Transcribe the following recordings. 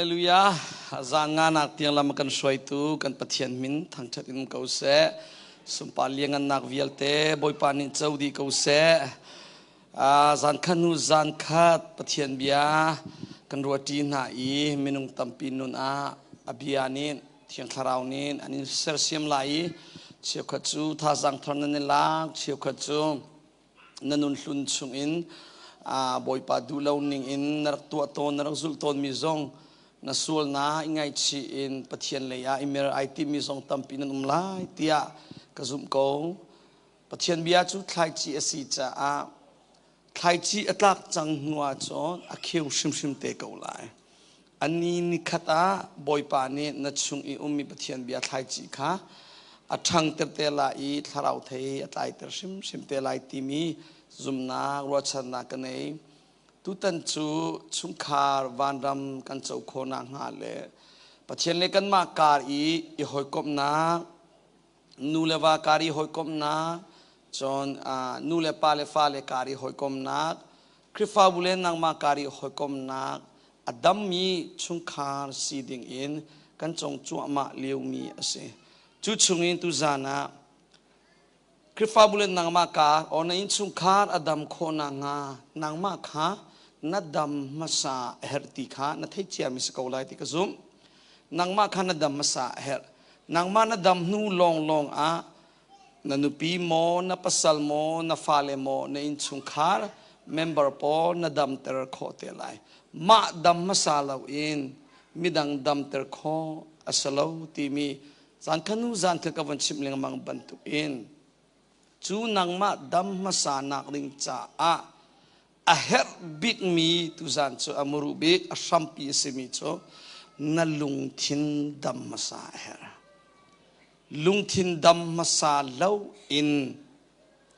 Hallelujah. Zan nganak tiang lam kan hruaitu kan Pathian min thangṭhat in ko seh. Sunpar liangannak vialte Bawipa nih co dih ko seh. Zan khat hnu zan khat Pathian bia kan ruahṭi hna i minung tampi nun ah a bia nih Thiang Thlarau nih an in sersiam lai i cheukhat cu thazaang thar nan i lak, cheukhat cu na nun hlun chungin Bawipa duh lo ning in na rak tuah tawn na rak zulh tawnmi zong na sualnak i ngaihchih in Pathian lei ah i mer ai timi zong tampi nan um lai tiah ka zumh ko. Pathian bia cu thlaici a si caah thlaici a tlak cang hnu ah cun a kheu hrimhrim te ko lai. Ani nikhat ah Bawipa nih na chung i ummi Pathian bia thlaici kha a ṭhangter te lai i thlarau thei a tlaiter hrimhrim te lai timi zumhnak ruahchannak ka nei. Tutan cu chungkhar vanram kan co khawh nakhnga le Pathian le kanmah kar i i hawikomhnak nu le va kar i hawikomhnak cun nu le pa le fa le kar i hawikomhnak Khrihfabu le nangmah kar i hawikomhnak a dammi chungkhar si ding in kan cong cuahmah liomi a si. Cu chungin tuzan ah Khrihfabu le nangmah kar or na innchungkhar a dam khawh nakhnga nangmah kha na dam hmasa a herh ti kha na theih ciami si ko lai ti ka zumh. Nangmah kha na dam hmasa a herh. Nangmah na dam hnu lawnglawng ah na nupi maw, na pasal maw, na fale maw, na innchungkhar member pawl na damter khawh te lai. Mah dam hmasa loin midang damter khawh a si lo timi zan kha nu zan kha ka von chimh lengmang bantukin cu nangmah dam hmasa nak ding caah a herh bikmi tuzan cu a muru bik a hrampi a simi cu na lungthin dam hmasa a herh. Lungthin dam hmasa lo in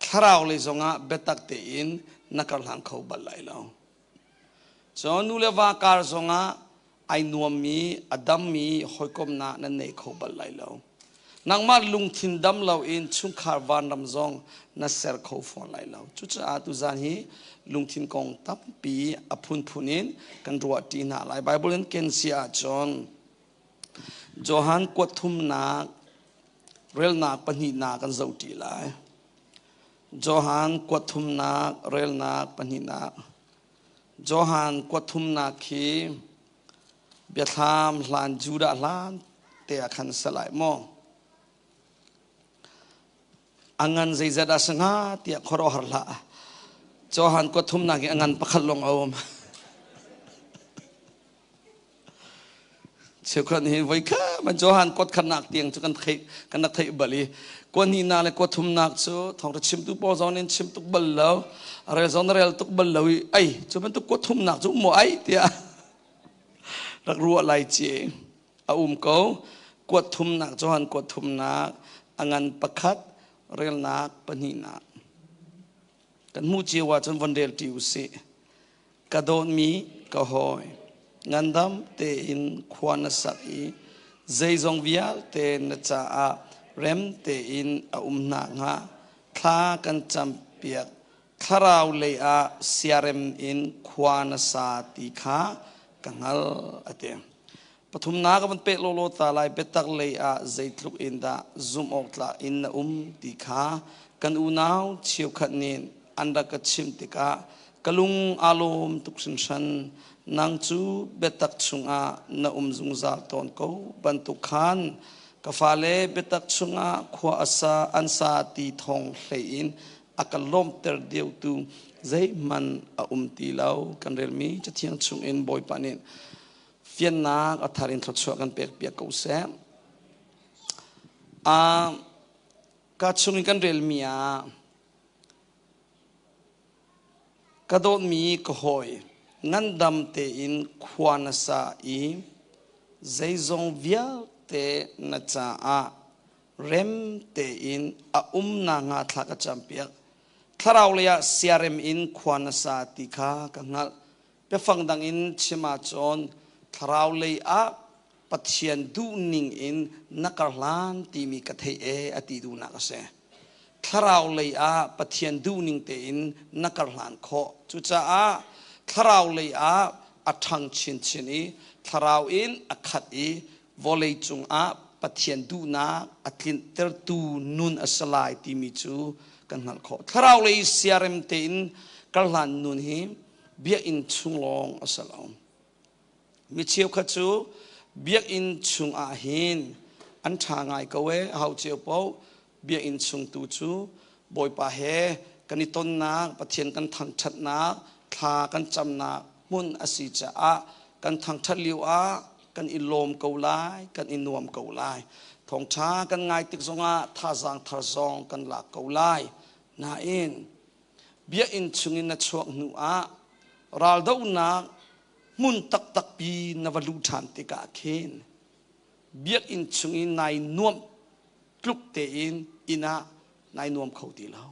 thlarau lei zongah biatak tein na karhlang kho bal lai lo. Cun nu le va kar zongah ai nuammi a dammi hawikomhnak nan nei kho bal lai lo. Nangmah lungthin dam loin chungkhar vanram zong na ser kho fawn lai lo. Cucaah tuzan hi lungthin kong tampi a phunphun in kan ruahṭi hna lai. Bible in ken si ahcun Johan kuat thumnak relnak pahnihnak kan zohṭi lai. Johan kuat thumnak relnak pahnihnak. Johan kuat thumnak khi biathlam hlan Judah hlan te ah khan si lai maw? A ngan zeizat ah si hnga tiah khuaruahhar hlah. Johan kuat thumnak i a ngan pakhat lawng a um. Cheukhat nih voi kha man Johan kuat khatnak tiang cu kan theih kan rak theih bal i kuat hnihnak le kuat thumnak cu thawngṭha chimtu pawl zong nih chim tuk bal lo rel zong na rel tuk bal lo i ei cu bantuk kuat thumnak cu um maw ai tiah rak ruah lai ci a um ko kuat thumnak Johan kuat thumnak a ngan pakhat relnak pahnihnak kan hmuh cio ahcun von rel ṭi usih Ka dawtmi ka hawi, ngandam tein khua na sak i zeizong vialte na caah rem tein a um nakhnga thla kan campiak. Thlarau lei ah siarem in khua na sa ti kha ka hngal, a ti. Pathumnak ka van pek lawlaw ta lai biatak lei ah zeitluk in dah zumh awk tlak in na um ti kha kan unau cheukhat nih an rak ka chimh tikah ka lung aa lawm tuk hringhran. Nang cu biatak chungah na um zungzal tawn ko bantuk khan ka fale biatak chungah khua a sa an sa ti thawng hlei in a ka lawmhter deuhtu zeihmanh a um ti lo. Kan relmi Cathiang chungin Bawipa nih fiannak a thar in thluachuah kan pek piak ko seh. Ka chung in kan relmi ah ka dawtmi ka hawi ngandam tein khua na sa i zeizong vialte na caah rem tein a um nakhnga thla ka campiak. Thlarau lei ah siarem in khua na sa ti kha ka hngalh. Biafang dang in chim ahcun thlarau lei ah Pathian duhning in na karhlan timi ka theih e a ti duhnak a si. Thlarau lei ah Pathian duhning tein na karhlan khawh. Cucaah thlarau lei ah a ṭhang chinchin i Thlarau in a khat i vawlei cungah Pathian duhnak a tlinhtertu nun a si lai timi cu kan hngalh khawh. Thlarau lei siarem tein karhlan nun hi biakinn chung lawng a si lo. Mi cheukhat cu biakinn chungah hin an ṭha ngai ko ee, aho cio paoh biakinn chung tu cu Bawipa he kan i tonnak, Pathian kan thangṭhatnak, thla kan camnak hmun a si caah kan thangṭhat lio ah kan i lawm ko lai, kan i nuam ko lai. Thawngṭha kan ngai tik zongah thazaang thar zong kan lak ko lai. Nain biakinn chungin na chuak hnu ah raldohnak hmun taktak pi na va luh ṭhan tikah khin biakinn chungin nai nuamh tluk tein inn ah nai nuam kho ti lo.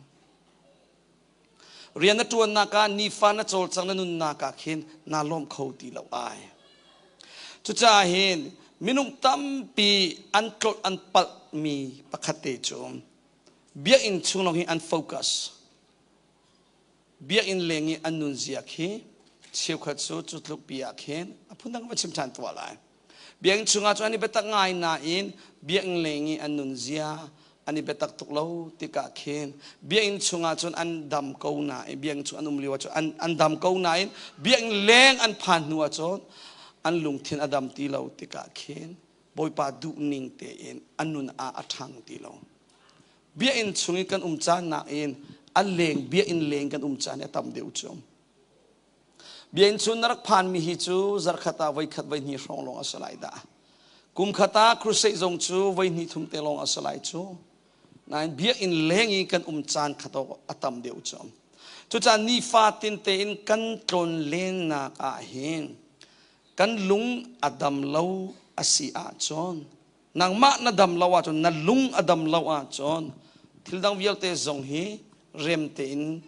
Rian na ṭuannak ah nifa na cawlcang na nunnak ah khin naa lawm kho ti lo ai. Cucaah hin minung tampi an tlolh an palhmi pakhat te cu biakinn chung lawng hi an focus. Biakinn leng i an nunzia khi cheukhat cu cu tluk pi ah khin a phundang va chim ṭhan tuah lai. Biakinn chungah cun an i biatak ngai nain biakinn leng i an nunzia an i biatak tuk lo tikah khin biakinn chungah cun an dam ko nain biakinn chung an um lio ah cun an dam ko nain biakinn leng an phan hnu ah cun an lungthin a dam ti lo tikah khin Bawipa duhning tein an nun ah a ṭhang ti lo. Biakinn chung i kan um caan nakin a leng biakinn leng kan um caan hi a tam deuh cu. Biakinn chung na rak phanmi hi cu zarkhat ah voikhat voihnih hrawng lawng a si lai dah. Kum khat ah crusade zong cu voihnih thum te lawng a si lai cu. Nain biakinn leng i kan um caan khat a tam deuh cu. Cucaah nifatin tein kan tlawn lennak ah hin kan lung a dam lo a si ahcun nangmah na dam lo ahcun na lung a dam lo ahcun thil dang vialte zong hi rem tein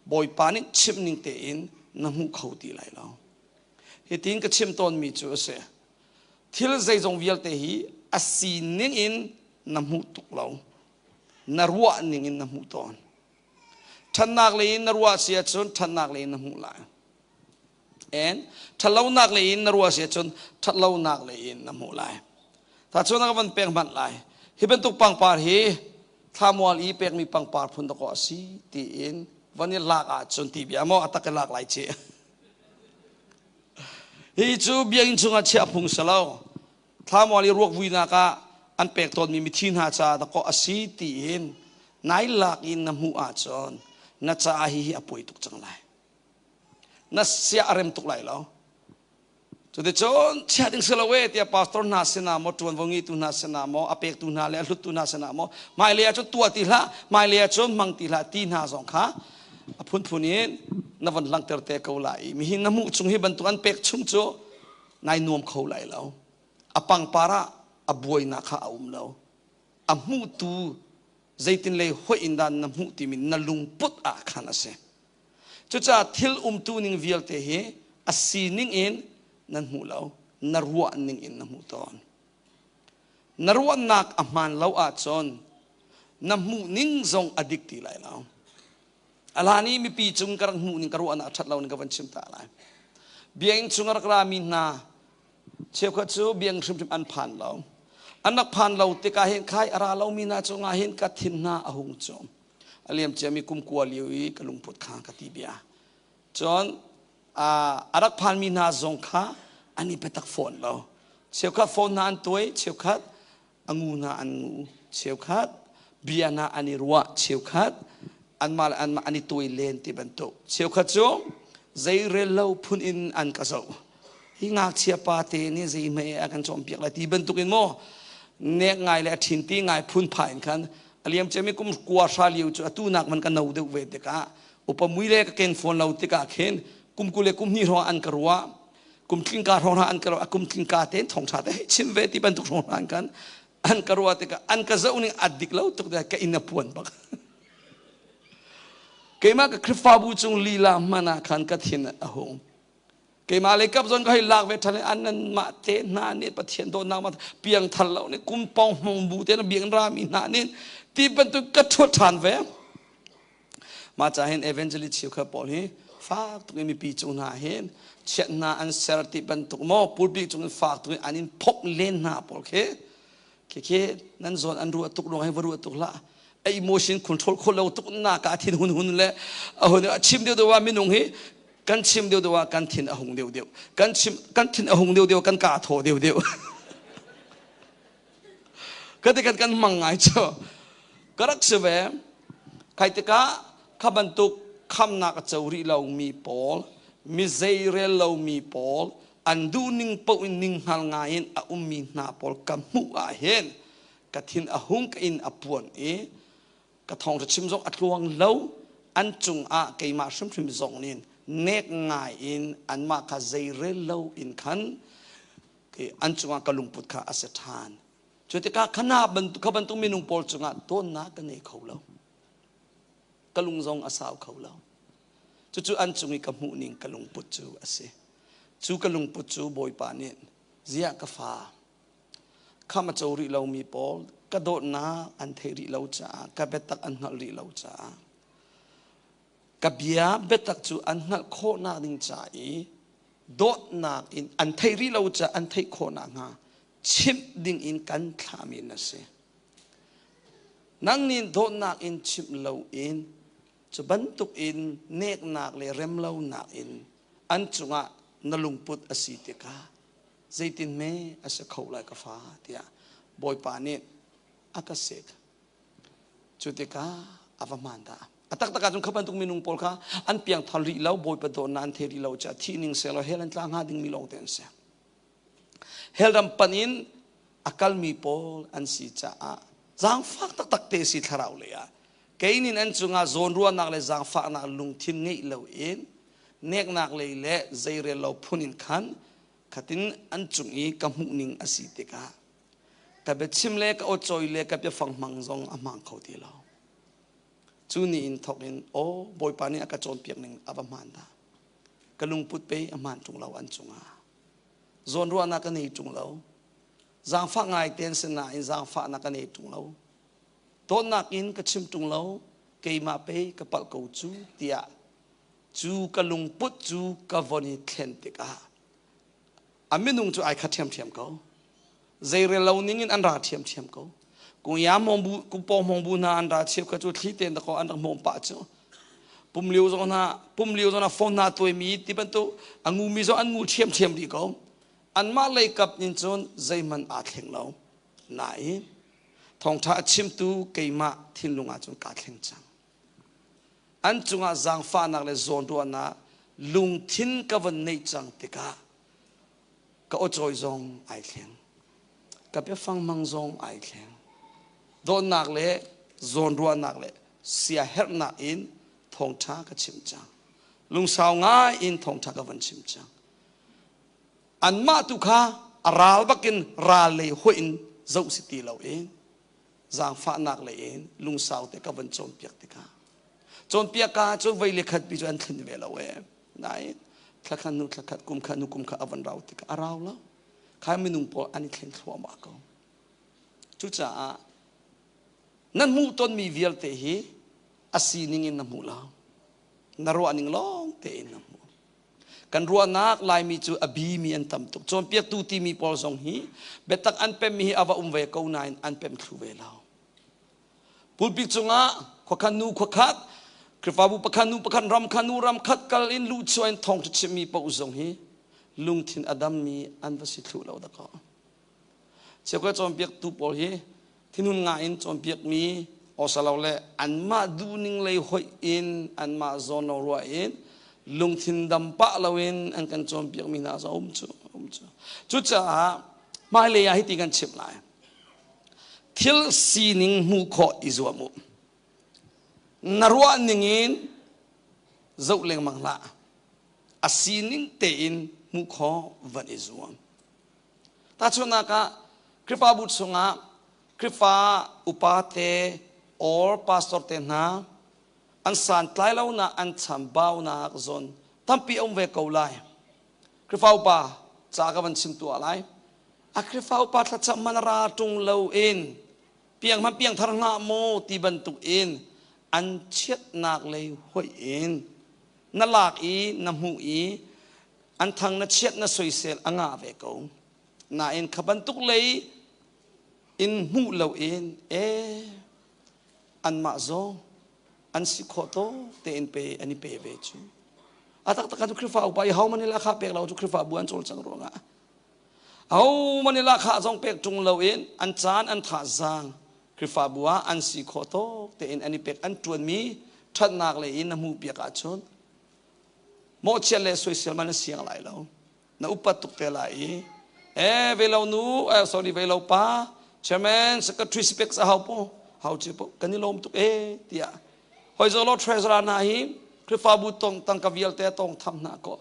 Bawipa nih chimh ning tein na hmu kho ti lai lo. Hitin ka chim tawnmi cu a si. Thil zeizong vialte hi a sining in na hmuh tuk lo. Na ruah ning in na hmuh tawn. Ṭhatnak lei in na ruah si ahcun ṭhatnak lei in na hmuh lai. And ṭhatlonak lei in na ruah si ahcun ṭhatlonak lei in na hmuh lai. Tahchunhnak ka van pek hmanh lai. Hi bantuk pangpar hi thlamual i pekmi pangpar phun dakaw a si tiin van i lak ahcun ti bia maw a tak i lak lai ci. Hi cu biakinn chungah chiah phung si lo. Thlamual i ruak vuinak ah an pek tawnmi mithi hna caah dakaw a si tiin nai lak in na hmuh ahcun na caah hihi a poi tuk cang lai. Na sia a rem tuk lai lo. Cuticun chiah ding si lo e tiah pastor hna sinah maw ṭuanvo ngeitu hna sinah maw a pektu hna le a hluttu hna sinah maw hmailei ah cun tuah ti hlah hmailei ah cun hmang ti hlah ti hna zong kha a phunphun in na von langhter te ko lai i mihin na hmuh chung hi bantuk an pek chung cu nai nuam kho lai lo a pangpar ah a buainak kha a um lo a hmuhtu zeitin lei hoih in dah na hmuh timi na lungput ah khan a si Cucaah thil umtu ning vialte hi a sining in nan hmu lo, na ruah ning in na hmuh tawn. Na ruahnak a hmaan lo ahcun na hmuh ning zong a dik ti lai lo. A hlan i mipi cung ka rak hmuh ning ka ruahnak a ṭhat lo ning ka van chim ta lai. Biakinn chung a rak rami hna cheukhat cu biakinn hrimhrim an phan lo. An rak phan lo tikah hin khai a ra lomi hna cungah hin ka thin hna a hung cum. A liam ciami kum kua lio i ka lungput kha ka ti bia. Cun a rak phanmi hna zong kha an i biatak fawn lo. Cheukhat phone hna an tuai, cheukhat a ngu hna an ngu, cheukhat bia hna an i ruah, cheukhat anmah le anmah an i tuai len ti bantuk. Cheukhat cu zeirel lo phun in an ka zoh. Hi ngakchia pa te nih zeihmeh a kan cawnpiak lai ti bantuk in maw nek ngai le a ṭhin ti ngai phun pha in khan a liam ciami kum kua hra lio cu atu nak man ka no deuh ve tikah upa mui le ka ken fawn lo tikah khin kum 21 hrawng an ka ruah kum tlingka hrawng an ka ruah kum tlingka tein thong tha te chim ve ti bantuk hrawng an kan an ka ruah tikah an ka zoh ning a dik lo tuk ka inn a puan bak keimah ka Khrihfabu cung lila hman ah khan ka thin a hung Keimah lei kap zon ka hei lak ve ṭhan i an nanmah te hna nih Pathian dawtnak ma piang thar lo nih kum pong hmong bu te na biakinn rami hna nih ti bantuk ka ṭhuat ṭhan ve. Mah ca hin evangelist cheukhat pawl hi Fak tuk in mipi cung hna hin chiat hna an ser ti bantuk maw pulpit cung in fak tuk in an in phok len hna pawl khi khi khi nan zawn an ruah tuk ruang hi va ruah tuk hlah. A emotion control kho lo tuk na ka thin hun hun le a hun a chim deuh deuh ah minung hi kan chim deuh deuh ah kan thin a hung deuh deuh, kan chim kan thin a hung deuh deuh, kan ka thaw deuh deuh. Ka ti kan kan mang ngai cu ka rak si ve. Kai tikah kha bantuk khamnak a co rih lomi pawl, mi zeirel lomi pawl, an duhning paoh in ning hngal ngai in a ummi hna pawl ka hmuh ah hin ka thin a hung, ka in a puan i ka thawngṭha chim zong a tluang lo. An cungah keimah hrimhrim zong nih nek ngai in anmah kha zeirel lo in khan an cungah ka lungput kha a si ṭhan. Cu tikah khana bantuk kha bantuk minung pawl cungah tawnnak ka nei kho lo, ka lung zong a sau kho lo. Cucu an cung i ka hmuh ning ka lungput cu a si. Cu ka lungput cu Bawipa nih, ziah ka fa, kham a co rih lomi pawl ka dawtnak an theih rih lo caah, ka biatak an hngalh rih lo caah, ka bia biatak cu an hngalh khawhnak ding ca i dawtnak in an theih rih lo caah an theih khawh nakhnga chimh ding in kan thlahmi na si. Nang nih dawtnak in chimh loin cu bantuk in neknak le remlonak in an cungah na lungput a si tikah zeitin hme a si kho lai ka fa, tiah Bawipa nih a ka sik. Cu tikah a va hmaan dah. A taktak ahcun kha bantuk minung pawl kha an piangthar rih lo, Bawipa dawtnak an thei rih lo caah thih ning sehlaw hell an tla hnga dingmi lawng te an si. Hell ram pan in a kalmi pawl an si caah zaangfak taktak te si thlarau lei ah. Kei nin an cungah zawnruahnak le zaangfahnak lungthin ngeih loin neknak lei le zeirel lo phun in khan khatin an cung i ka hmuh ning a si tikah ka biachim le ka aw-cawi le ka biafang hmang zong a hmang kho ti lo. Cu ni in thawk in, aw, Bawipa nih a ka cawnpiak ning a va hmaan dah. Ka lungput pei a hmaan ṭung lo an cungah. Zawnruahnak ka nei ṭung lo. Zaangfah ngai ten sinain zaangfahnak ka nei ṭung lo. Dawtnak in ka chim ṭung lo. Keimah pei ka palh ko cu tiah cu ka lungput cu ka von i thlen tikah a minung cu ai khat ṭhiamṭhiam ko. Zeirel lo ning in an ra ṭhiamṭhiam ko. Kungya mong bu kungpawng mong bu hna an ra cheu kha cu thli tein dakaw an rak hmawm pah cu. Pum liu zong hna pum liu zong hna phone hna tuaimi ti bantuk a ngumi zong an ngu ṭhiamṭhiam rih ko. Anmah lei kap in cun zeihmanh aa thleng lo. Nain thawngṭha a chimtu keimah thinlung ah cun kaa thleng cang. An cungah zaangfahnak le zawnruahnak lungthin ka von neih cang tikah ka aw-cawi zong ai thleng. Ka biafang hmang zong ai thleng. Dawtnak le zawnruahnak le siaherhnak in thawngṭha ka chim cang. Lungsau ngai in thawngṭha ka von chim cang. Anmah tu kha a ral bakin ral lei hoih in zoh si ti loin zaangfahnak lei in lungsau te ka von cawnpiak tikah, cawnpiak ka cun vei le khat pi cu an thlen ve lo e. Nain thlakhat hnu thlakhat, kum khat hnu kum khat a van rau tikah a rau lo khai minung pawl an i thleng thluahmah ko. Cucaah nan hmuh tonmi vialte hi a sining in na hmuh lo, na ruah ning lawng tein na hmuh. Kan ruahnak Laimi cu a bimi an tam tuk. Cawnpiaktu timi pawl zong hi biatak an pemmi hi a va um ve ko nain an pem thlu ve lo. Pulpit cungah khuakhan nu khuakhat, Khrihfabu pakhat nu pakhat, ram khat nu ram khat kal in luhchuah in thawngṭha chimmi paoh zong hi lungthin a dammi an va si thlu lo dakaw. Cheukhat cawnpiaktu pawl hi thinhun ngai in cawnpiakmi awsalo le anmah duhning lei hoih in anmah zawn lo ruah in lungthin dam pah loin an kan cawnpiakmi hna zong um cu um cu. Cucaah hmailei ah hiti kan chimh lai. Thil sining hmuh khawh i zuam u. Na ruah ning in zoh lengmang hlah. A sining tein hmuh khawh van i zuam. Tahchunhnak ah, Khrihfabu chungah Khrihfa upa te or pastor te hna an santlai lonak, an chambaunak zawn tampi a um ve ko lai. Khrihfa upa ca ka van chim tuah lai. A Khrihfa upa thlacam man ra ṭung lo in piang hman piang thar hlah maw ti bantuk in an chiatnak lei hoih in. Na lak i na hmuh i an thang na chiat na soisel a ngah ve ko. Nain kha bantuk lei in hmuh loin e anmah zong an si khawh tawk tein pe an i pe ve cu. A taktak cu Khrihfa upa i ho man i lahkhah pek lo cu Khrihfabu an cawlcang ruangah ho man i lahkhah zong pek ṭung loin an caan an thazaang Khrihfabu ah an si khawh tawk tein an i pek an ṭuanmi ṭhatnak lei in na hmuh piak ahcun mawhchiat le soisel man na siang lai lo. Na upat tuk te lai i e velo nu eh, sorry velo pa chairman secretary specs a hau po hau chi po kan i lawm tuk e tiah hoi zolo treasurer hna hi Khrihfabu tong tangka vialte tong tham hna ko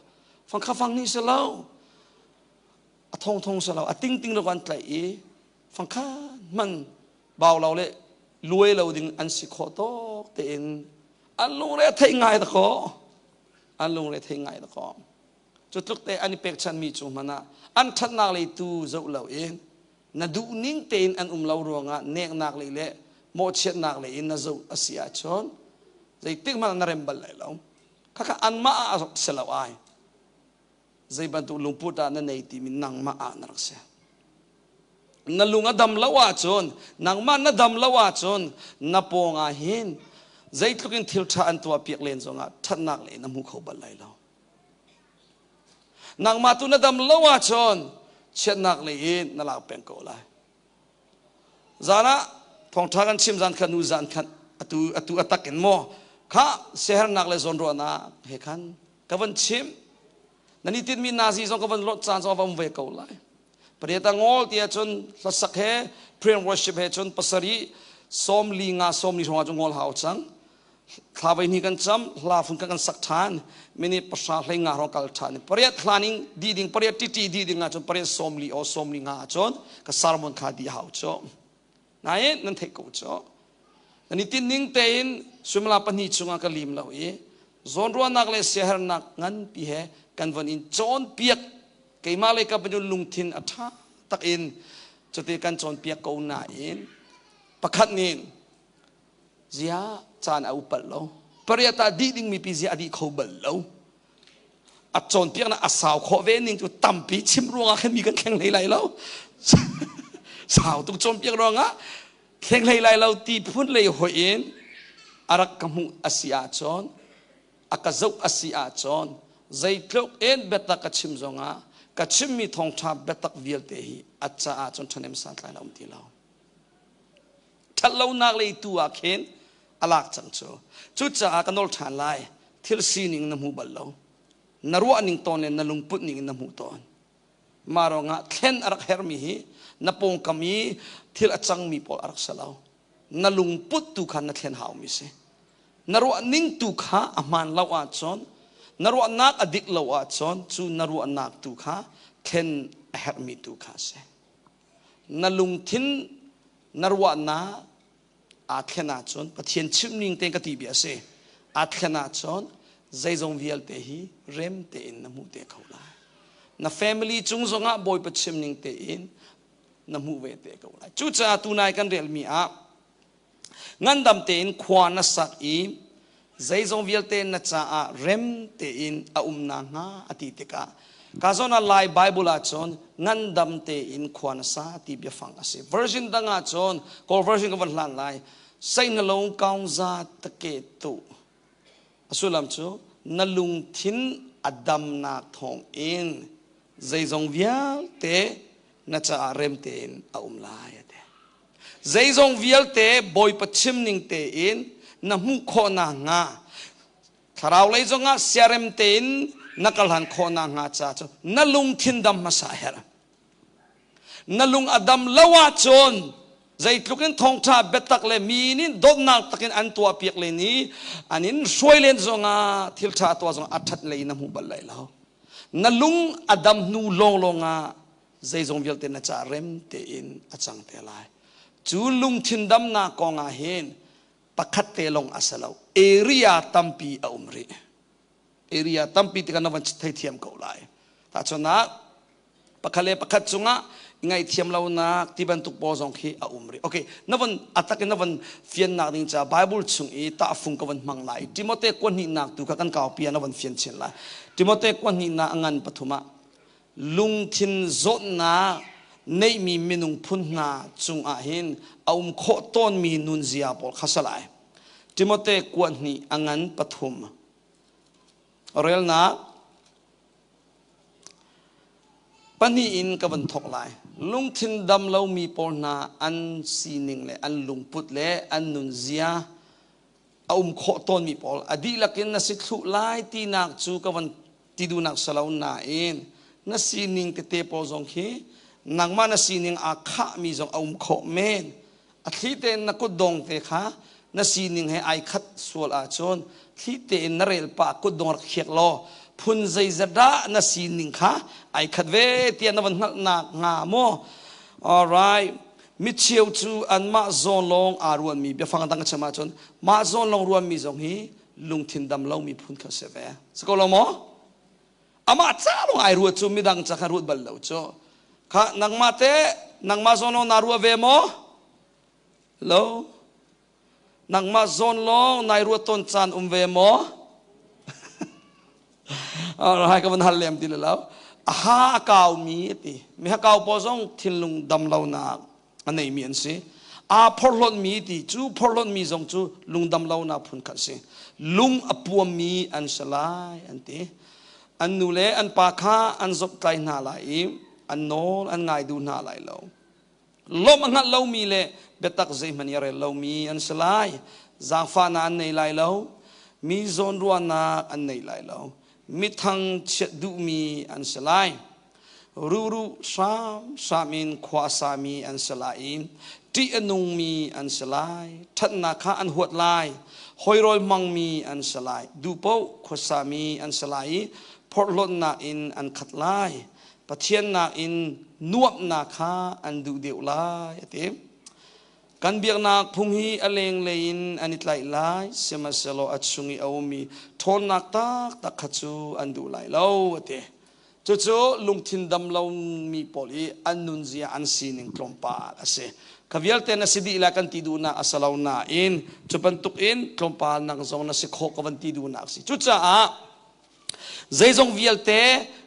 fang kha fang ni se lo a thong thong se lo a ting ting lo kan tlai i fang kha man bau lo le luai lo ding an si khawh tok tein an lungre thei ngai da ko an lungre thei ngai da ko. Cu tluk te an i pekchanmi cu hmanh ah an ṭhatnak lei tu zoh loin na duhning tein an um lo ruangah neknak lei le mawhchiatnak lei in na zoh a si ahcun zeitik hmanh ah na rem bal lai lo. Khakha anmah ah a si lo ai. Zei bantuk lungput ah na nei timi nangmah ah na rak si. Na lung a dam lo ahcun, nangmah na dam lo ahcun na pawng ah hin zeitluk in thil ṭha an tuah piak len zongah ṭhatnak lei na hmu kho bal lai lo. Nangmah tu na dam lo ahcun chiatnak lei in na lak peng ko lai. Zan ah thawngṭha kan chim zan khat nu zan khat atu atu a tak in maw kha siahernak le zawnruahnak he khan ka van chim. Nan i tinhmi nazi zong ka van lawt caan zong a va um ve ko lai. Pariat a ngol ti ahcun hlasak he prayer and worship he cun pasarih 45 40 hrawng ah cun ngol hau cang. Thla voi hnih kan cam, hla fun kan sak ṭhan, minute 10 hlei nga hrawng kal ṭhan. Pariat hla ning di ding, pariat titi di ding ahcun pariat 40 o 45 ahcun ka sermon kha di hau cu. Nain nan theih ko cu. Nan i tinh ning tein suimala 2 chungah ka lim lo i zawnruahnak le siahernak nganpi he kan von in cawnpiak keimah le ka lungthin a ṭha tak in cuti kan cawnpiak ko nain pakhat nih Zia caan a upal lo. Pariat ah dih ding mipi zia a dih kho bal lo. A cawnpiaknak a sau khawh ve ning cu tampi chim ruangah khan mi kan thleng hlei lai lo. Sau tuk cawnpiak ruangah thleng hlei lai lo ti phun lei hoi in a rak ka hmuh a si ahcun a ka zoh a si ahcun zeitluk in biatak ka chim zongah ka chimmi thawngṭha biatak vialte hi a caah cun ṭhahnem santlai a um ti lo. Ṭhatlonak lei tu ah khin a lak cang cu. Cucaah ka nawl ṭhan lai. Thil sining na hmu bal lo. Na ruah ning tawn le na lungput ning in na hmuh tawn. Mah ruangah thlen a rak hermi hi na pawngkam i thil a cangmi pawl a rak si lo. Na lungput tu kha na thlen haumi si. Na ruah ning tu kha a hmaan lo ahcun, na ruahnak a dik lo ahcun cu na ruahnak tu kha thlen a herhmi tu kha a si. Na lungthin na ruahnak aa thlen ahcun Pathian chimning tein ka ti bia a si. Aa thlen ahcun zeizong vialte hi rem tein na hmuh te kho lai. Na family cung zongah Bawipa chimning tein na hmuh ve te ko lai. Cucaah tunai kan relmi ah ngandam tein khua na sak i zeizong vialte na caah rem tein a um nakhnga a ti tikah ka zawn ah Lai Bible ah cun ngandam tein khua na sa ti biafang a si. Version dang ah cun Kawl version ka van hlan lai sei na lung kaung za take tu a sullam cu na lungthin a damnak thawng in zeizong vialte na caah rem tein a um lai a ti. Zeizong vialte Bawipa chim ning tein na hmuh khawh nakhnga thlarau lei zongah siarem tein na kalhan khawh nakhnga ca cu na lungthin dam hmasa a herh. Na lung a dam lo ahcun zeitluk in thawngṭha biatak le mi nih dawtnak takin an tuahpiak len i an in hruai len zongah thil ṭha tuah zongah a ṭhat lei na hmu bal lai lo. Na lung a dam hnu lawnglawng ah zeizong vialte na ca rem tein a cang te lai. Cu lungthin damnak kong ah hin pakhat te lawng a si lo. Area tampi a um rih. Area tampi tikah na van theithiam ko lai. Tahchunhnak, pakhat le pakhat cungah Ngaihthiam lonak ti bantuk pawl zong khi a um rih. Okay, na von atak in na von fiannak ding ca Bible chung i tahfung ka von hmang lai. Timote kuahnihnak tu kha kan kaupi ah na von fian chin lai. Timote kuahnihnak a ngan pathum ah lungthin zawtnak neihmi minung phun hna cungah hin a um khawh tawnmi nunzia pawl kha salai. Timote kuahnih a ngan pathum. Relnak pahnih in ka van thawk lai. Lungthin dam lomi pawl hna an sining le an lungput le an nunzia a um khawh tawnmi pawl a dihlak in na si thluh lai tinak cu ka van ti duhnak salo nain na sining tete pawl zong khi nangmah na sining aa khahmi zong a um khawh men. A thli tein na kutdong te kha na sining he ai khat sual ahcun thli tein na rel pah kutdong rak khiak law phun zeizat dah na sining kha ai khat ve tiah na van hngalhnak hnga maw? Alright. Micheu cu anmah zawn lawng aa ruanmi biafang dang ka chim ahcun mah zawn lawng ruanmi zong hi lungthin dam lomi phun kha si ve. Si ko lo maw? Amah ca lawng ai ruat cu midang ca kha ruat bal lo cu. Kha nangmah te nangmah zawn lawng naa ruah ve maw? Lo. Nangmah zawn lawng nai ruat tawn caan um ve maw? Hai ka van hal lem ti lo. A ha a kaumi ti. Mi hakau pawl zong thinlung dam lonak a neimi an si. Aa phorhlawtmi ti cu phorhlawtmi zong cu lungdam lonak phun khat si. Lung a puammi an si lai an ti. An nu le an pa kha an zomhtlai hna lai i an nawl an ngai duh hna lai lo. Lawmh a hngalh lomi le biatak zeihmanh i a rel lomi an si lai. Zaangfahnak an nei lai lo. Mi zawnruahnak an nei lai lo. Mithang chiat duhmi an si lai. Ruruh hramhram in khua a sami an si lai i ṭih a nungmi an si lai. Ṭhatnak kha an huat lai. Hawirawl hmangmi an si lai. Duhpaoh khuasami an si lai i phorhlawtnak in an khat lai. Pathian nakin nuamhnak kha an duh deuh lai a ti. Kan biaknak phung hi a lenglei in an i tlaih lai, sihmanhsehlaw a chung i a ummi ṭhawnnak taktak kha cu an duh lai lo a ti. Cucu lungthin dam lomi pawl i an nunzia an sining tlawmpal a si. Kha vialte na si dih lai kan ti duhnak a si lo nain cu bantuk in tlawmpal nang zong na si khawh ka van ti duhnak a si. Cucaah zeizong vialte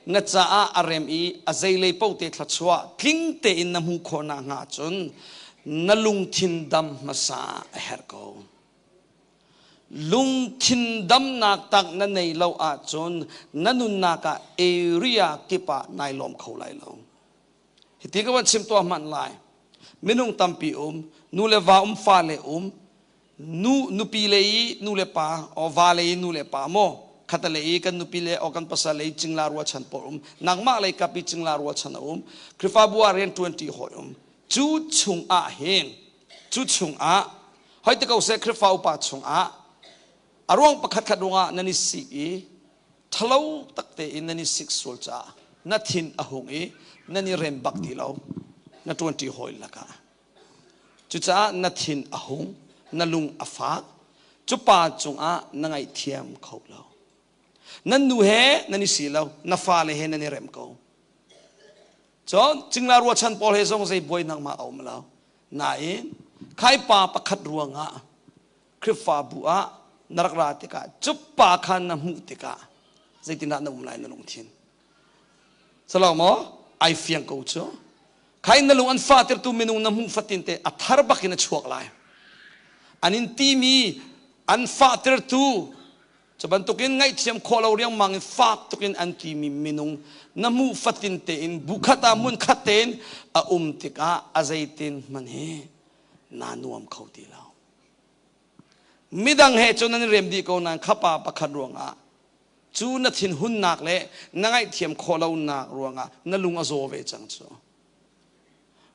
na caah a rem i a zeilei paoh te thluachuah tling tein na hmuh khawh nakhnga cun na lungthin dam hmasa a herh ko. Lungthin damnak tak na nei lo ahcun na nunnak ah area kip ah nai lawm kho lai lo. Hiti ka van chim tuah hmanh lai. Minung tampi um, nu le va um, fa le um, nu nupi le i nu le pa, o va le i nu le pa maw, khata le i kan nupi le o kan pasal le i cingla rualchan pawl um, nangmah lei kap i cingla rualchan a um, Khrihfabu ah rian ṭuanṭi hawi um. Cu chung ah hin, cu chung ah hoi te ko seh Khrihfa upa chungah a ruang pakhat khat ruangah nan i sik i ṭhalo tak tein nan i sik sual caah na thin a hung i nan i rem bak ti lo na ṭuanṭi hawi lakah cucaah na thin a hung na lung a fak cu pa cungah na ngaihthiam kho lo nan nu he nan i si lo na fale he nan i rem ko Cun cingla ruachan pawl he zong zei buainak ma a um lo. Nain khai pa pakhat ruangah Khrihfabu ah na rak ra tikah cu pa kha na hmuh tikah zeitindah na um lai na lungthin. Salo maw? Ai fiang ko cu. Khai na lung an fahtertu minung na hmuh fatin te a thar bak in a chuak lai. An in timi an fahtertu Cu bantukin ngaihthiam khawh lo riangmang in fak tukin an timi minung na hmuh fatin tein bukhat ah hmunkhat tein a um tikah a zeitin hmanh hi naa nuam kho ti lo. Midang he cun nan i rem dih ko nain khapa pakhat ruangah cu na thinhunnak le na ngaihthiam khawh lonak ruangah na lung a zaw ve cang cu.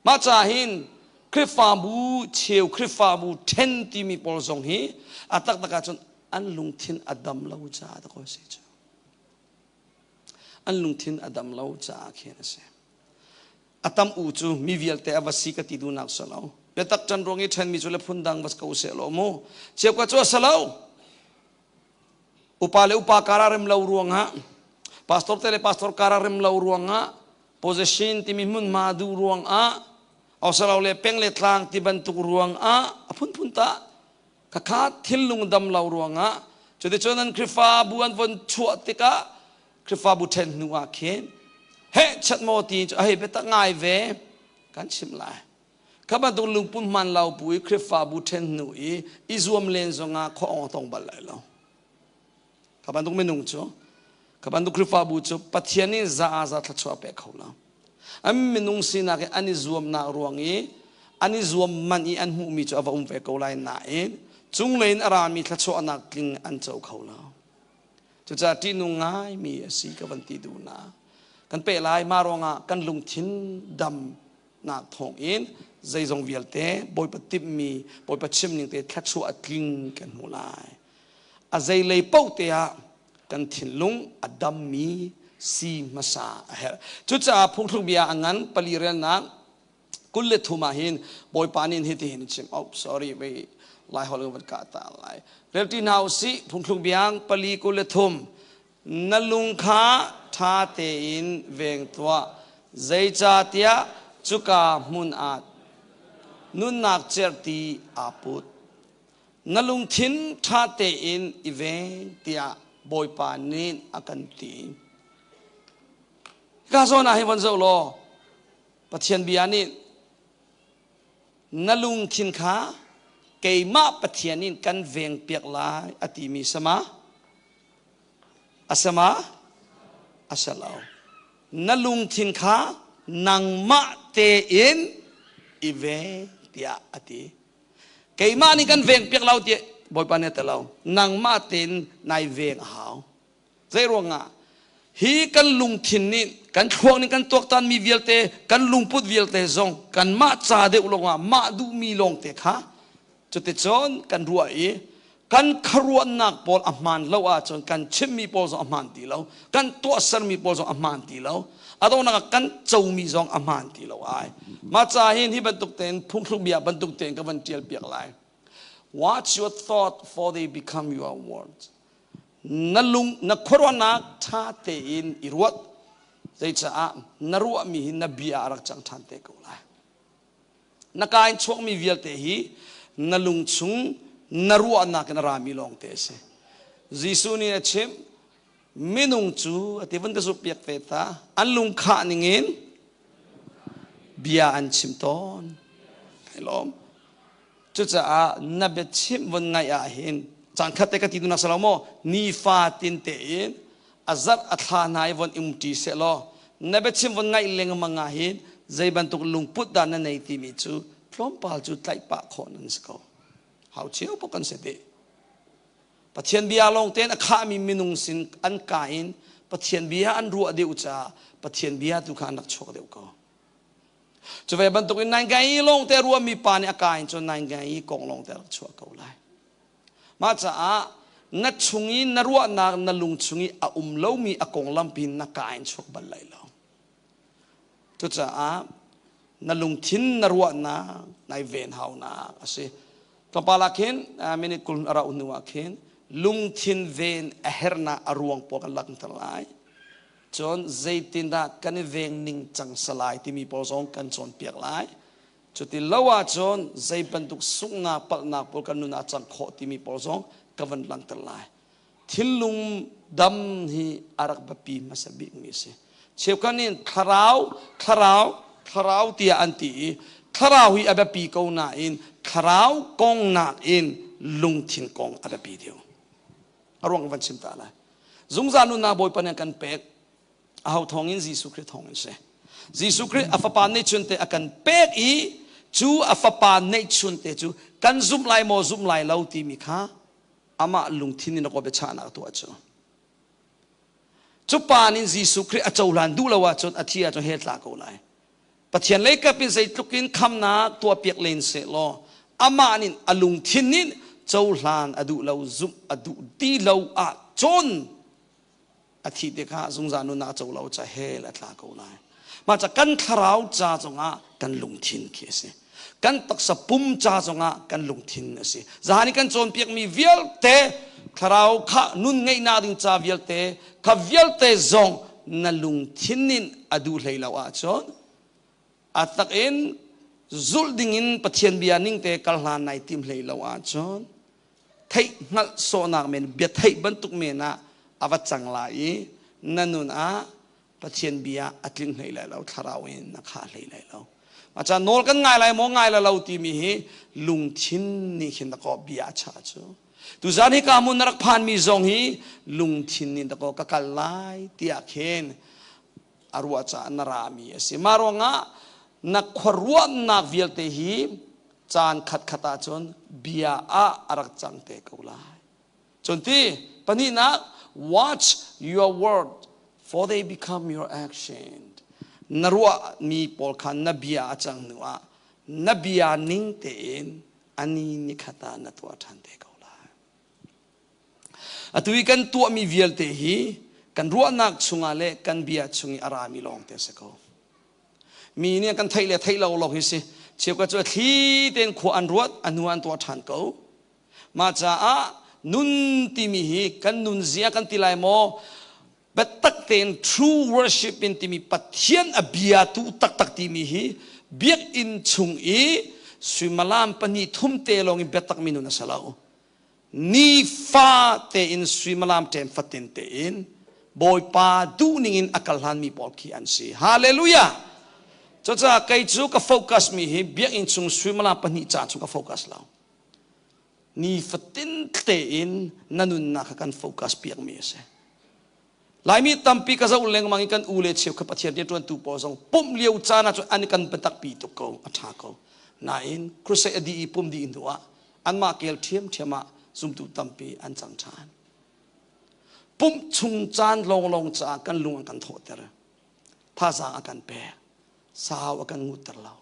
Mah ca hin Khrihfabu cheu Khrihfabu ṭhen timi pawl zong hi a taktak ahcun an lungthin a dam lo caah dah kaw si cu. An lungthin a dam lo caah khin a si. A tam u cu mi vialte a va si ka ti duhnak si lo. Biatak ṭan ruang i ṭhenmi cu le phundang va ko seh law mu. Cheukhat cu a si lo. Upa le upa kar ah rem lo ruangah pastor te le pastor kar ah rem lo ruangah. Position timi hmunhma duh ruangah osalo le peng le tlang ti bantuk ruangah a phunphun ta khakha thinlung dam lo ruangah cuticun an Khrihfabu an von chuah tikah Khrihfabu ṭhen hnu ah khin heh chat maw ti cu a hei biatak ngai ve kan chim lai. Kha bantuk lungput hman lo bu i Khrihfabu ṭhen hnu i i zuam len zongah khua ong a tong bal lai lo. Kha bantuk minung cu kha bantuk Khrihfabu cu Pathian nih za a za thluachuah a pek kho lo. An minung sinak i an i zuamnak ruang i an i zuam man i an hmuhmi cu a va um ve ko lai nain cunglei in a rami thluachuahnak tling an co kho lo. Cucaah ṭihnung ngaimi a si ka van ti duh na. Kan peh lai mah ruangah kan lungthin dam nak thawngin zeizong vialte Bawipa timhmi Bawipa chimning te thluachuah a tling kan hmu lai. A zeilei paoh te ah kan thinlung a dammi si hmasa a herh. Cucaah phungthluk bia a ngan pali relnak 23 ah hin Bawipa nih hitihin a chim. Oh, sorry, wei lai holh in van ka ta lai. Relti hna usih phungthluk biang pali 23 Na lung kha ṭha tein veng tuah, zeicahtiah cuka hmun ah nunnak cerhti aa put. Na lungthin ṭha tein i veng tiah Bawipa nih a kan ti. Hika zawn ah hin von zoh law, Pathian bia nih na lungthin kha keimah Pathian in kan vengpiak lai a timi sama A si ma? A si lo. Na lungthin kha nangmah tein i veng tiah a ti. Keimah nih kan veng piak lo tiah Bawipa nih a ti lo. Nangmah tein nai veng a hau. Zei ruangah? Hi kan lungthin nih kan thluak nih kan tuaktanmi vialte, kan lungput vialte zong kanmah ca deuh lawngah mah duhmi lawngte kha Cuticun kan ruah i kan khuaruahnak pawl a hmaan lo ahcun kan chimmi pawl zong a hmaan ti lo, kan tuahsermi pawl zong a hmaan ti lo, a donghnak ah kan comi zong a hmaan ti lo ai. Mah ca hin hi bantuk tein phungthluk bia bantuk tein ka van ṭial piak lai. Watch your thought for they become your words. Na lung na khuaruahnak ṭha tein i ruat. Zeicaah na ruahmi hi na bia a rak cang ṭhan te ko lai. Na ka in chuakmi vialte hi na lung chung na ruahnak in a rami lawngte a si. Jesuh nih a chimh, minung cu a ti van ka zuk piak ve ta, an lung khah ningin bia an chim tawn. Kai lawm. Cucaah na biachimh von ngaih ah hin caan khat te ka ti dunak salo maw nifa tin tein a zarh a thla hna i von um ṭi seh law na biachim von ngaih lengmang ah hin zei bantuk lungput dah na nei timi cu tlawmpal cu tlaih pah khawh nan si ko. Hau cio pok kan si dih. Pathian bia lawng tein a khahmi minung sin an ka in Pathian bia an ruah deuh caah Pathian bia tu kha an rak chuak deuh ko. Cu ve bantuk in naingai lawng te ruahmi pa nih a ka in cun naingai kong lawng te rak chuah ko lai. Mah caah na chung i na ruahnak na lung chung i a um lomi a konglam pin na ka in chuak bal lai lo. Cucaah na lungthin na ruahnak nai ven haunak a si. Tlawmpal ah khin minute 20 a rauh hnu ah khin lungthin ven a hernak a ruang pawl kan langhter lai. Cun zeitindah kan i veng ning cang salai timi pawl zong kan cawnpiak lai. Cuti lo ahcun zei bantuk sunghnak palhnak pawl kan nun ah cang khawh timi pawl zong ka van langhter lai. Thinlung dam hi a rak biapi hmasa bikmi a si. Cheukhat nih thlarau, thlarau, thlarau tiah an ti i thlarau hi a biapi ko nain thlarau kong nakin lungthin kong a biapi deuh. A ruang ka van chim ta lai. Zungzal nunnak Bawipa nih a kan pek. Aho thawngin Jesuh Khrih thawngin si. Jesuh Khrih a fapa neihchun te a kan pek i cu a fapa neihchun te cu kan zumh lai maw zumh lai lo timi kha amah lungthin in a biachahnak tuah cu. Cu pa nih Jesuh Khrih a cohlan duh lo ahcun a thi ahcun hell tla ko lai. Pathian lei kap in zeitluk in khamnak tuahpiak len seh law amah nih a lungthin nih cohlan a duh lo zumh a duh ti lo ahcun a thih tikah zungzal nunnak a co lo ca hell a tla ko lai. Mah ca kan thlarau ca zongah kan lungthin khi a si. Kan taksa pum ca zongah kan lungthin a si. Zahan i kan cawnpiakmi vialte thlarau kha nun ngeihnak ding ca vialte kha vialte zong na lungthin in a duh hlei lo ahcun a tak in zulh dingin Pathian bia ning te kal hlan nai tim hlei lo ahcun theih hngalh sawhnak men bia theih bantuk men ah a va cang lai i na nun ah Pathian bia a tling hlei lai lo, thlarau in na khah hlei lai lo. Maca nawl kan ngai lai maw ngai la lo timi hi lungthin nih khin dakaw bia a chah cu. Tuzan hi ka mun na rak phan mi zong hi lungthin nih dakaw ka kal lai tiah khin a ruah caah na ra mi a si. Mah ruangah na khuaruahnak vialte hi caan khatkhat ahcun bia ah a rak cang te ko lai. Cun ti pahnihnak, watch your word for they become your action. Na ruahmi pawl kha na bia a cang hnu ah na bia ning tein ani nikhat ah na tuah ṭhan te ko lai. Atu i kan tuahmi vialte hi kan ruahnak chungah le kan bia chung i a rami lawng te a si ko. Mi nih kan theih le theih lo lawng hi si. Cheukhat cu a thli tein khua an ruat, a hnu an tuah ṭhan ko. Mah caah nun timi hi kan nunzia kan ti lai maw? Biatak tein true worship in timi Pathian a biatu taktak timi hi biakinn chung i suimilam pahnih thum te lawng in biatak mi nun a si lo. Nifa tein suimilam ṭem fatin tein Bawipa duhning in a kal hlanmi pawl khi an si. Hallelujah! Cucaah kei cu ka focus mi hi biakinn chung suimilam pahnih ca chung ka focus lo. Nifatin tein na nunnak kha kan focus piakmi a si. Laimi tampi ka zoh lengmang i kan u le cheu kha Pathian rianṭuantu pawl zong pumh lio caan ah cun an kan biatak pi tuk ko, a ṭha ko. Nain crusade a dih i pum dih hnu ah anmah kel ṭhiamṭhiam ah zumtu tampi an cang ṭhan. Pumh chung caan lawnglawng caah kan lung an kan thawhter, thazaang a kan pek, sau a kan ngutter lo.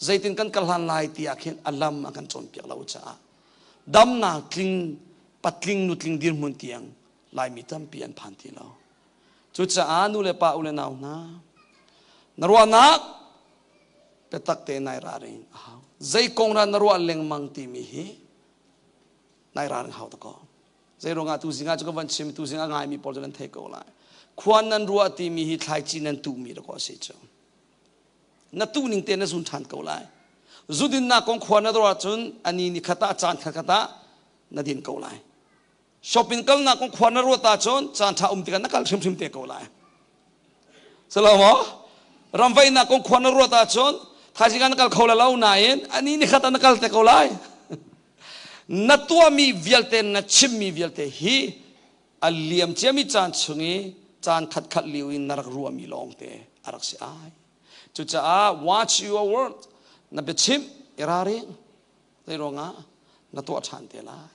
Zeitin kan kal hlan lai ti ah khin a lam a kan cawnpiak lo caah damnak tling patling nutling dirhmun tiang Laimi tampi an phan ti lo. Cucaah nu le pa u le nau hna na ruahnak biatak te nai ralring a hau. Zei kong dah na ruah lengmang timi hi nai ralring hau ta ko. Zei ruangah tu zingah cu ka van chim tu zingah ngaimi pawl cu nan thei ko lai. Khua nan ruah timi hi thlaici nan tuhmi da ko a si cu. Na tuh ning te na zun ṭhan ko lai. Zudinnak kong khua na ruah ahcun ani ni khat ah caan khat khat ah na din ko lai. Shopping kalnak kong khua na ruat ahcun caan ṭha um tikah na kal hrimhrim te ko lai. Salo Ramvaihnak kong khua na ruat ahcun thaizing ah na kal kho la lo nain ani ni khat ah na kal te ko lai. Na tuahmi vialte na chimmi vialte hi a liam ciami caan chung i caan khatkhat lio in na rak ruahmi lawngte a rak si ai. Cucaah watch your word na biachimh i ralring zei ruangah na tuah ṭhan te lai.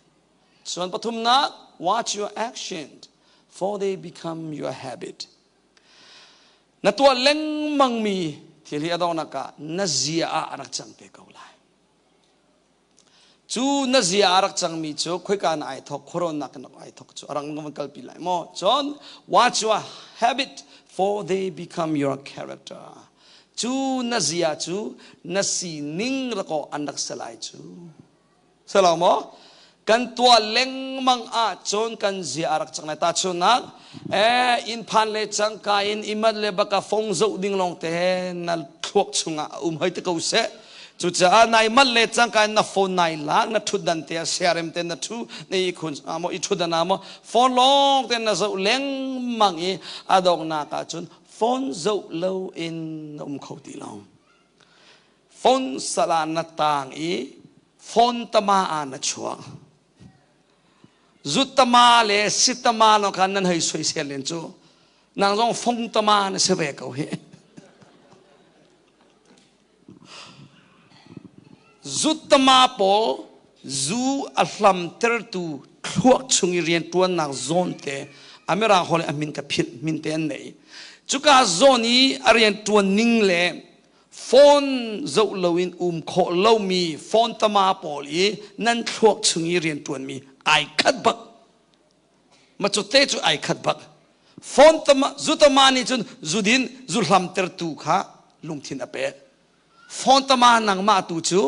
Cun pathumnak watch your action for they become your habit. Na tuah lengmangmi thil hi a donghnak ah na zia ah a rak cang te ko lai. Cu na zia a rak cangmi cu khoika na ai thok, khuaruahnak in ai thok cu a rang van kalpi lai maw? Cun watch your habit for they become your character. Cu na zia cu na sining rakaw an rak si lai cu. Selo maw? Kan tuah lengmang ahcun kan zia a rak cang lai. Tahchunhnak, inn phan le cangka in imat le baka fong zoh ding lawng te na thluak chungah a um hoi te ko seh. Cucaah nai mat le cangka in na phone nai lak, na ṭhutdan te ah siarem te na ṭhu, na ihkhun maw i ṭhutdan ah maw phone lawng te na zoh lengmang i a donghnak ahcun phone zoh lo in na um kho ti lo. Phone sal ah na taang i phone tama ah na chuak. Zut tama le sitama no khan nan hei soisel len cu. Nang zong fong tama na si ve ko hi. Zut tama pawl zu a hlamtertu thluak chung i rianṭuannak zawn te a mirang holh a min ka philh min te an nei. Cuka zawn i a rianṭuan ning le phone zoh loin um khawh lomi phone tama pawl i nan thluak chung i rianṭuanmi ai khat bak. Ma cu te cu ai khat bak. Phone tama zu tama nih cun zudin zu hlamtertu kha lungthin a pek. Phone tama nangmah tu cu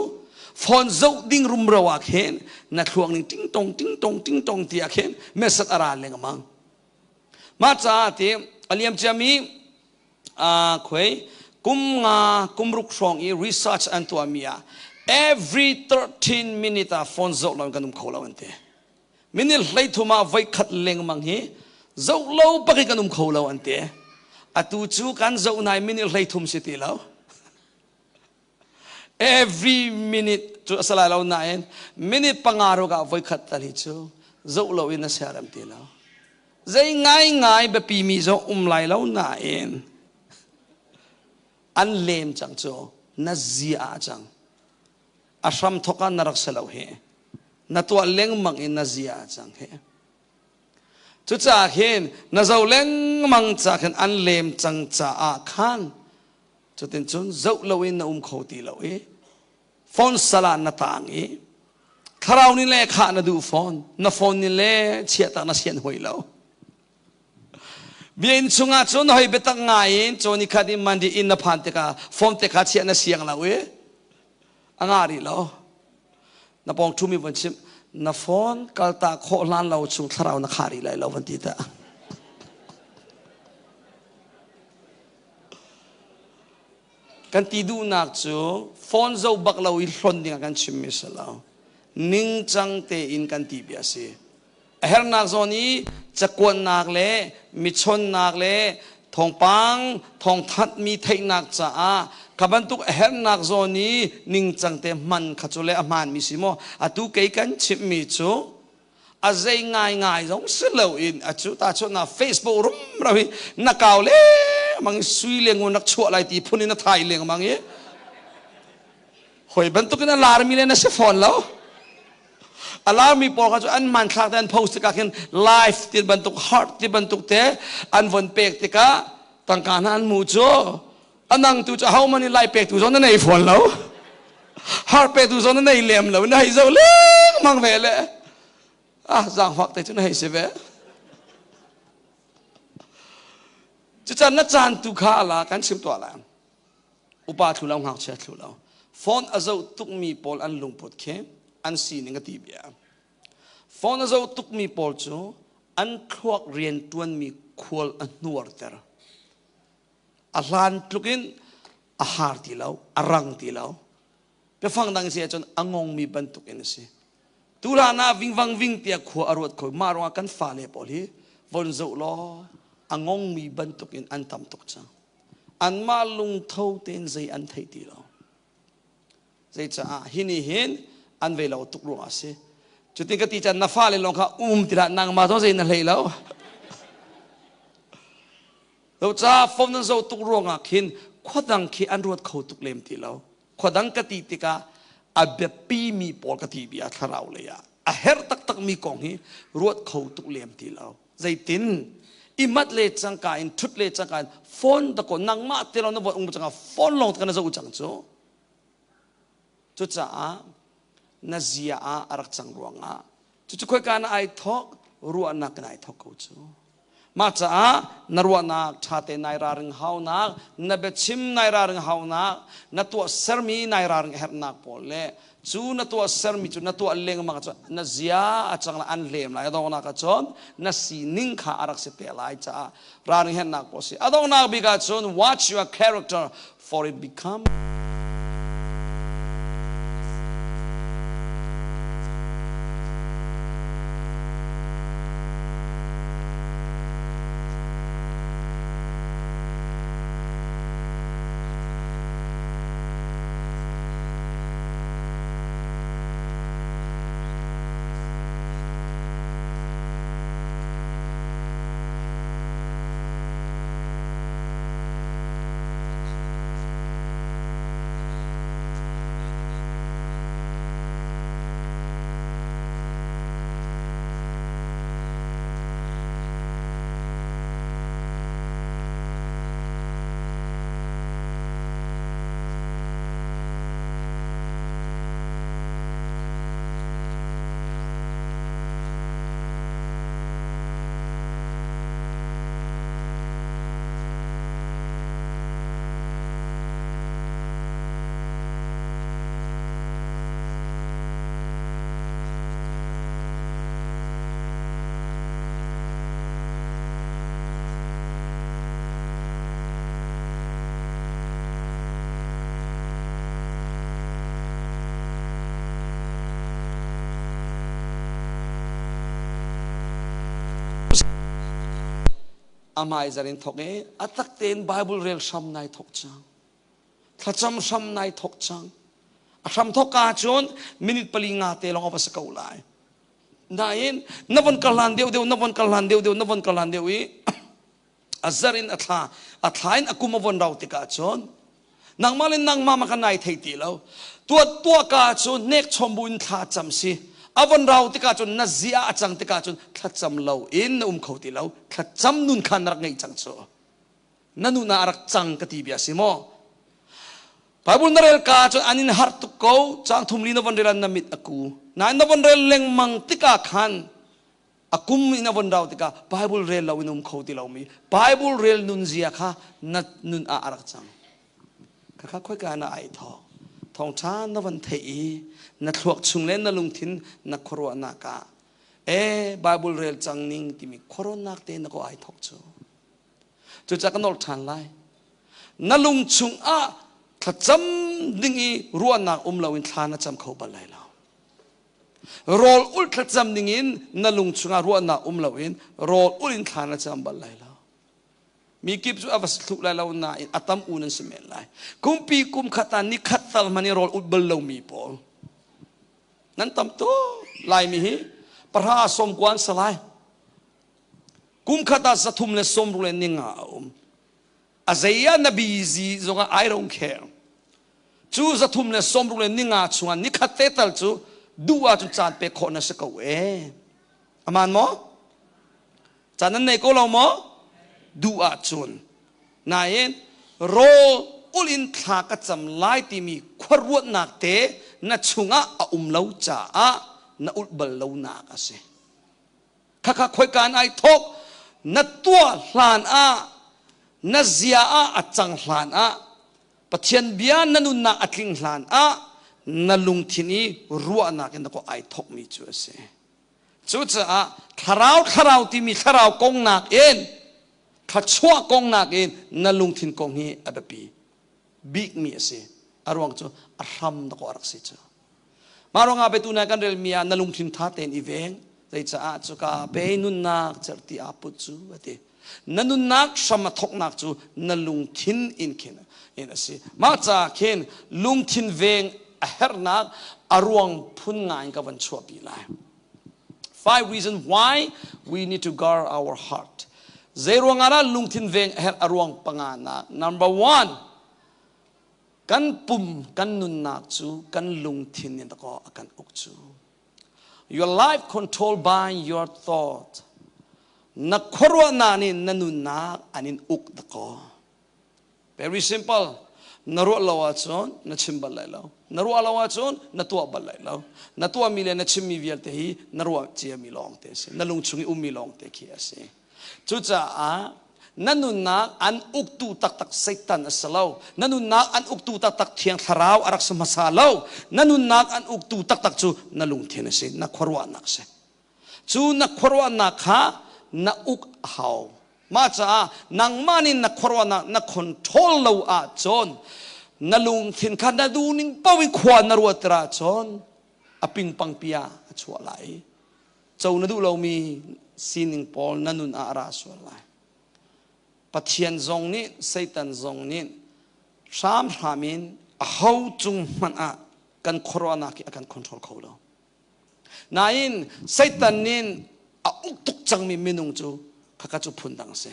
phone zoh ding rumro ah khin na thluak ning ting tong ting tong ting tong ti ah khin message a ra lengmang. Mah caah ti a liam ciami Khuai kum nga kum ruk hrawng i research an tuahmi ah every 13 minute ah phone zoh lo kan um kho lo an ti. Minute 13 ah voi khat lengmang hi zoh lo bak in kan um kho lo an ti. Atu cu kan zoh nai minute 13 si ti lo. Every minute cu a si lai lo nain minute 5 ruk ah voi khat tal hi cu zoh lo in a siaram ti lo. Zei ngaingai biapi mi zong um lai lo nain an lem cang cu na zia cang. A hram thok ah na rak si lo hi. Na tuah lengmang in na zia cang hi. Cucaah khin na zo lengmang ca khin an lem cang caah khan cutin cun zoh loin na um kho ti lo i phone sal ah na tang i thlarau nih le khah na duh fawn na phone nih le chiahtak na sian hoi lo. Biakinn chungah cun hoi biatak ngai in cawni khat in mandi inn na phan tikah phone te kha chiah na siang lo i a nga rih lo. Na pawng ṭhumi von chimh, na phone kalta khawh hlan lo chung thlarau na khah rih lai lo van ti ta. Kan ti duhnak cu phone zo bak lo i hlon ding ah kan chimmi si lo. Ningcang tein kan ti bia si. A hernak zawn i cakuannak le michonnak le thawngpang thawngthanhmi theihnak caah kha bantuk a hernak zawn i ningcang te hman kha cu le a hmaanmi si maw? Atu kei kan chimhmi cu a zei ngaingai zong si loin a cu tahchunhnak Facebook rumro hi na kau lengmang i sui le ngun rak chuah lai ti phun in na thai lengmang i hoi bantukin a larmi le na si fawn lo. A larmi pawl kha cu an hmanthlak te an post tikah khin live ti bantuk heart ti bantuk te an von pek tikah tangka hna an hmu cu. Anang tu cu ahohmanh nih lai pek tu zong na nei fawn lo, heart pe tu zong na nei lem lo, na hei zo lengmang ve le ah zaangfak te cu na hei si ve. Cucan na caan tu kha ala kan chim tuah la. Upa thlu lo, ngakchia thlu lo, phone a zoh tukmi pawl an lungput khi an sining a ti bia. Phone a zoh tukmi pawl cu an thluak rian ṭuanmi khual a hnuarter. A hlan tluk in a har ti lo, a rang ti lo. Biafang dang si ahcun a ngongmi bantuk in a si. Tuhlan ah vingvang ving tiah khua a ruat kho. Mah ruangah kan fale pawl hi von zoh law a ngongmi bantuk in an tam tuk cang. Anmah lungtho tein zei an thei ti lo. Zeicaah hi nih hin an vei lo tuk ruangah a si. Cutin ka ti caan na fale lawng kha um ti hlah, nangmah zong zei na hlei lo. Lo ca phone nan zoh tuk ruangah khin khuadang khi an ruat kho tuk lem ti lo. Khuadang ka ti tikah a biapi mi pawl ka ti bia thlarau lei ah a herh taktak mi kong hi ruat kho tuk lem ti lo. Zeitin i mat le cangka in thut le cangka in phone da ko nangmah te lo na vote um cangka phone lawng te na zoh cang cu. Cucaah na zia ah a rak cang ruangah cucu khoika na ai thawk ruahnak in ai thawk ko cu. Mah caah na ruahnak ṭha te nai ralring haunak, na biachim nai ralring haunak, na tuahsermi nai ralring herhnak pawl le cu na tuahsermi cu na tuah lengmang cu na zia a cang lai, an lem lai. A donghnak ah cun na sining kha a rak si te lai caah ralring herhnak pawl si. A donghnak bik ah cun watch your character for it become A hmaizar in thawk i a tak tein Bible rel hram nai thawk cang. Thlacam hram nai thawk cang. A hram thawk ka cun minute pali nga te lawng a va si ko lai. Nain na von kal hlan deuh deuh na von kal hlan deuh deuh na von kal hlan deuh i a zar in a thla a thla in a kum a von rau tikah cun nangmah le nangmah ma kan nai thei ti lo tuah tuah ka cu nek chom bu in thla cam si a von rau tikah cun na zia a cang tikah cun thlacam lo in na um kho ti lo thlacam nun kha na rak ngeih cang cu na nun ah a rak cang ka ti bia si maw Bible na rel ka cun an in har tuk ko cang thum li na von rel na mit a ku nain na von rel lengmang tikah khan a kum in a von rau tikah Bible rel lo in um kho ti lomi Bible rel nun zia kha na nun ah a rak cang. Khakha khoika na ai thawk thawngṭha na von theih i na thluak chung le na lungthin na khuaruahnak ah e Bible rel cang ning timi khuaruahnak te na ko ai thawk cu. Cucaah ka nolh ṭhan lai. Na lung chung ah thlacam ding i ruahnak um loin thla na cam kho bal lai lo. Rawl ulh thlacam dingin na lung chungah ruahnak um loin rawl ulh in thla na cam bal lai lo. Mi kip cu a va thluh lai lo nain a tam u nan si men lai. Kumpi kum khat ah ni khat tal hmanh i rawl ulh bal lomi pawl nan tam tuk. Laimi hi pahra sawm kuan sa lai. Kum khat ah 360 le ninga a um. A zei ah na busy zongah I don't care. Cu 364 chungah nikhat te tal cu duh ahcun caan pek khawh na si ko ee. Aman maw? Caan nan nei ko lo maw? Duh ahcun. Nain rawl ul in thla ka cam lai timi khuaruatnak te na chungah a um lo caah na ulh bal lonak a si. Khakha khoika in ai thawk na tuah hlan ah na zia ah a cang hlan ah Pathian bia na nunnak a tling hlan ah na lungthin i ruahnak in dakaw ai thawkmi cu a si. Cucaah thlarau thlarau timi thlarau kong nakin thluachuah kong nakin na lungthin kong hi a biapi bikmi a si. A ruang cu a hram dakaw a rak si cu. Mah ruangah petu na kan relmi ah na lungthin tha tein i veng. Zeicaah cuka pe nunnak cerhti aa put cu a ti. Na nunnak hram a thawknak cu na lungthin in khin in a si. Mah caah khin lungthin veng a herhnak a ruang phun ngai in ka van chuahpi lai. Five reasons why we need to guard our heart. Zei ruangah dah lungthin veng a herh a ruang panga nak. Number one, Kan pum kan nunnak cu kan lungthin in dakaw a kan uk cu. Your life controlled by your thought. Na khuaruahnak nih na nunnak an in uk dakaw. Very simple. Na ruah lo ahcun na chim bal lai lo. Na ruah lo ahcun na tuah bal lai lo. Na tuahmi le na chimmi vialte hi na ruah ciami lawng te a si. Na lung chung i ummi lawng te khi a si. Cucaah na nunnak an uktu taktak Satan a si lo. Na nunnak an uktu taktak Thiang Thlarau a rak si hmasa lo. Na nunnak an uktu taktak cu na lungthin a si, na khuaruahnak a si. Cu na khuaruahnak kha na uk a hau. Mah caah nangmah nih na khuaruahnak na control lo ahcun na lungthin kha na duhning paoh in khua na ruat ahcun a pingpangpi ah a chuah lai. Co na duh lomi sining pawl na nun ah a ra sual lai. Pathian zong nih Satan zong nih hramhram in aho cung hmanh ah kan khuaruahnak hi a kan control kho lo. Nain Satan nih a uk tuk cangmi minung cu khakha cu phundang a si.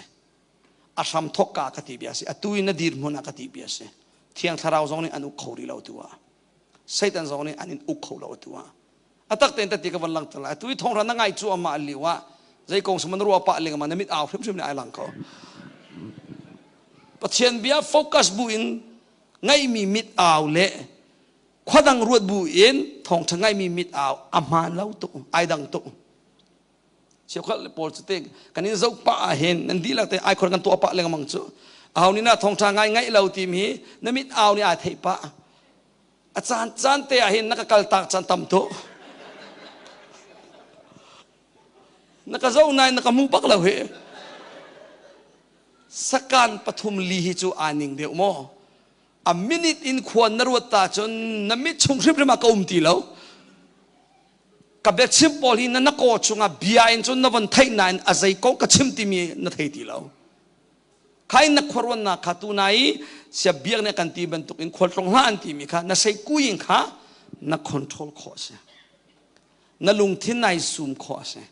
A hram thawk ka ka ti bia a si. Atu in na dirhmun ah ka ti bia a si. Thiang Thlarau zong nih an uk kho rih lo tu ah. Satan zong nih an in uk kho lo tu ah. A tak tein tati ka van langhter lai. Tu i thonghra na ngai cu amah liu ah zei kong saman ruah pah ling ma na mit au hrimhrim ne ai lang ko. Pathian bia focus bu in ngaimi mit au le khuadang ruat bu in thawngtha ngaimi mit au a hmaan lo tuk ai dang tuk. Cheukhat le pawl cu te kan in zoh pah ah hin nan dihlak te ai khor kan tuah pah lengmang cu. Aho ni na thawngtha ngai ngaih lo tim hi na mit au nih ai theih pah. A caan caan te ah hin na ka kaltak caan tam tuk. Na ka zoh nain na ka hmu bak lo hi. Sakan pathum li hi cu aa ning deuh maw? A minute in khua na ruat ta cun na mit chung hrimhrim ah ka um ti lo. Ka biachim pawl hi na na kaw chungah bia in cun na von theih nain a zei kong ka chim timi na thei ti lo. Kha in na khuaruannak kha tu na i sia biak nih kan ti bantuk in khualtlung hlah an timi kha na sei kuing kha na control khawh a si. Na lungthin nai sum khawh a si.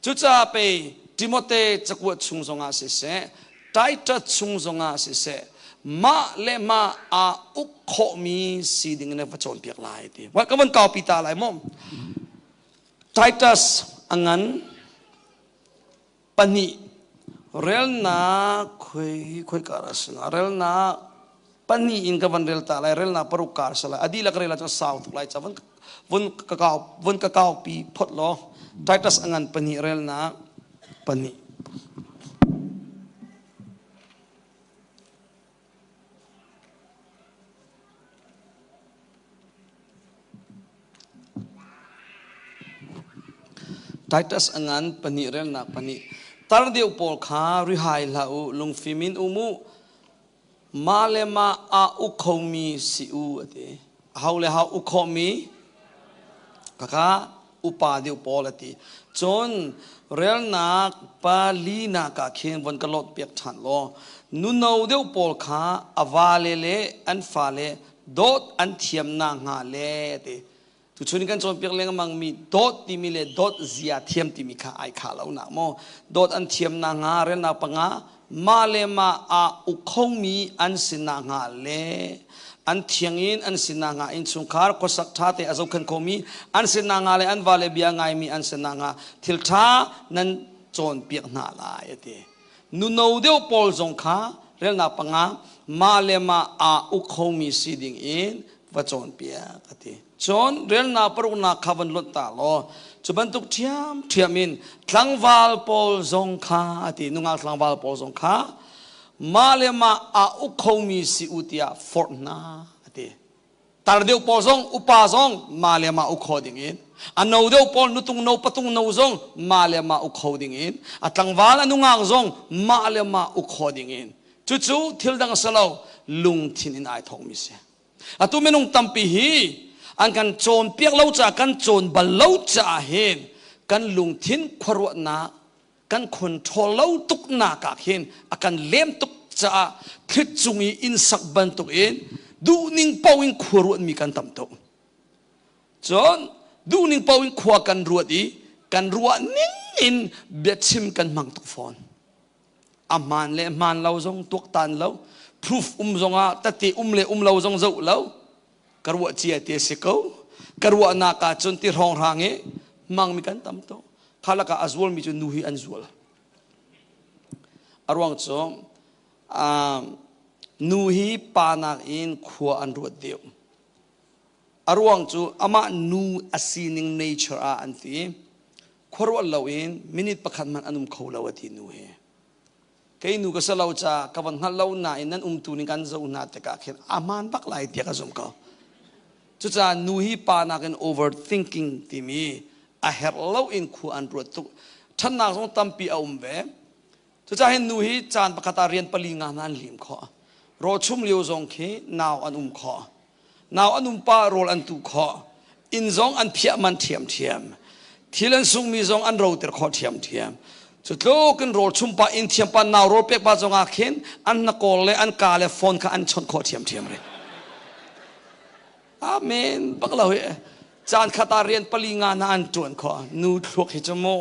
Cucaah pei Timote cakuat chung zongah siseh, Titus chung zongah siseh, mah le mah aa uk khawhmi si ding in va cawnpiak lai ti. Wa ka von kaupi ta lai maw? Titus a ngan pahnih relnak khoi khoi kar a si relnak pahnih in ka van rel ta lai relnak paruk kar sa lai a dihlak rel ahcun sau tuk lai ca von von ka kau von ka kaupi phot law Titus a ngan pahnih relnak pahnih Titus a ngan pahnih relnak pahnih tar deuh pawl kha rihai hlah u lungfim in um u mah le mah aa uk khomi si u a ti aho le hau uk khawhmi kaka upa deuh pawl a ti cun relnak palinak ah khin von ka lot piak ṭhan law nuno deuh pawl kha a vale le an fale dawt an thiam nakhnga le ti Tuchun kan cawnpiak lengmang mi dawt timi le dawt zia thiam timi kha ai kha lo nak maw dawt an thiam na hnga relnak panga mah le mah aa uk khomi an si na hnga le an thiang in an si na hnga innchungkhar khuasak ṭha te a zohkhenh khomi an si na hnga le an vale bia ngaimi an si na hnga thil ṭha nan cawnpiak hna lai a ti nuno deuh pawl zong kha relnak panga mah le mah aa uk khomi si ding in va cawnpiak a ti Cun relnak paruknak kha van lonh ta law cu bantuk ṭhiamṭhiam in tlangval pawl zong kha a ti nungak tlangval pawl zong kha mah le mah aa uk khomi si u tiah forh hna a ti. Tar deuh pawl zong upa zong mah le mah uk kho ding in a no deuh pawl nutung no patung no zong mah le mah uk kho ding in a tlangval a nungak zong mah le mah uk kho ding in cucu thil dang a si lo lungthin in ai thawkmi si. Atu minung tampi hi an kan cawnpiak lo caah kan cawn bal lo caah hin kan lungthin khuaruahnak kan control lo tuknak ah khin a kan lem tuk caah thlit cung i inn sak bantuk in duhning paoh in khua ruatmi kan tam tuk. Cun duhning paoh in khua kan ruat i kan ruah ning in biachim kan hmang tuk fawn. A hmaan le hmaan lo zong tuaktan lo proof um zongah tete um le um lo zong zoh lo ka ruah cia ti a si ko ka ruahnak ah cun ti hrawnghrang i hmangmi kan tam tuk kha lakah a zualmi cu nu hi an zual a ruang cu nu hi pa nakin khua an ruat deuh a ruang cu amah nu a sining nature ah an ti khuaruat loin minute pakhat hmanh an um kho lo a ti nu hi kei nu ka si lo ca ka van hngalh lo nain nan umtu ning kan zoh hna tikah khin a hmaan bak lai tiah ka zumh ko cucaah nu hi pa nakin overthinking timi a herh lo in khua an ruat tuk ṭhatnak zong tampi a um ve Cucaah hin nu hi caan pakhat ah rian pali nga hna an lim khawh. Rawlchum lio zong khi nau an um khawh. Nau an um pah rawl an tuh khawh. Inn zong an phiah man ṭhiamṭhiam. Thil an sungmi zong an roter khawh ṭhiamṭhiam. Cu tluk in rawl chum pah inn thiam pah nau rawl pek pah zong ah khin an hnakawl le an ka le phone kha an chawnh khawh ṭhiamṭhiam rih. Amen bak lo hi. Caan khat ah rian pali nga na an ṭuan khawh. Nu thluak hi cu mu.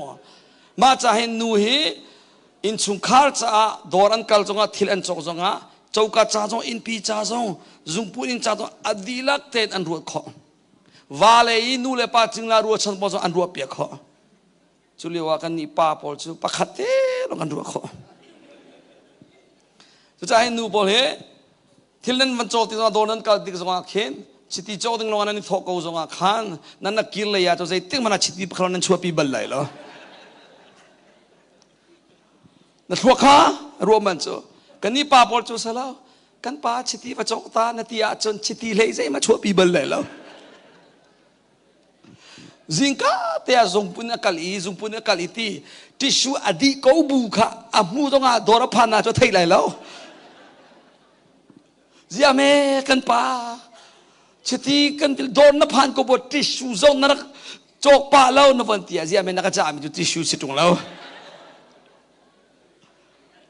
Mah ca hin nu hi innchungkhar caah dawr an kal zongah thil an cawk zongah coka ca zong innpi ca zong zungpun inn ca zong a dihlak tein an ruat khawh. Va le i nu le pa cingla ruachan pawl zong an ruah piak khawh. Cu lio ah kan nih pa pawl cu pakhat te lawng kan ruah khawh. Cucaah hin nu pawl hi thil nan van caw tik zongah dawr nan kal tik zongah khin chiti cawk ding lawng nan i thawh ko zongah khan nan na kir lei ah cu zeitik hmanh ah chiti pakhat nan chuahpi bal lai lo na thluak kha ruah man cu kan nih pa pawl cu salo kan pa chiti va cawk ta na ti ahcun chiti hlei zei ma chuahpi bal lai lo Zingka te ah zungpun a kal i zungpun a kal i ti tissue a dih ko bu kha a hmu zong ah dawr a phan na cu thei lai lo. Zia me kan pa chiti kan til dawr na phan ko bo tissue zong na rak cawk pa lo na von ti ah zia me na ka ca mi cu tissue si tung lo.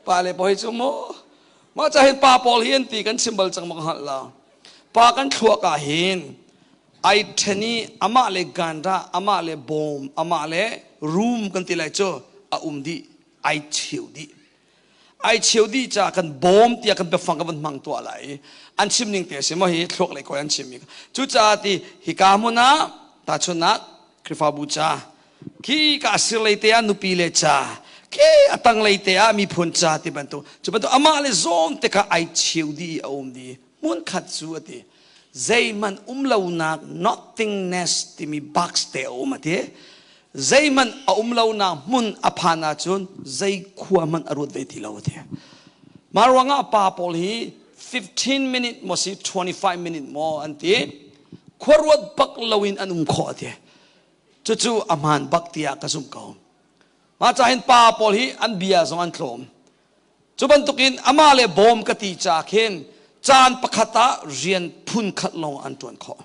Pa le pawi cu mu. Mah ca hin pa pawl hi an ti kan chim bal cang mak hngalh lo. Pa kan thluak ah hin ai ṭhen i amah le ganda, amah le bawm, amah le room kan ti lai cu a um dih, ai cheu dih. Ai cheu dih caah kan bawm tiah kan biafang ka van hmang tuah lai i an chim ning te a si maw hi thluak lei kawi an chim mi. Cucaah ti hika hmun ah tahchunhnak Khrihfabu ca khi ka sirlei te ah nupi le ca khi a tanglei te ah miphun ca ti bantuk cu bantuk amah le zawn te kha ai cheu dih i a um dih hmun khat cu a ti zeihmanh um lonak nothingness timi box te a um a ti zeihmanh a um lonak hmun a phan ahcun zei khua hmanh a ruat ve ti lo a ti mah ruangah pa pawl hi 15 minute maw si 25 minute maw an ti khuaruat bak loin an um khawh a ti Cucu a hmaan bak tiah ka zumh ko. Mah ca hin pa pawl hi an bia zong an tlawm. Cu bantukin amah le bawm ka ti ca khin caan pakhat ah rian phun khat lawng an ṭuan khawh.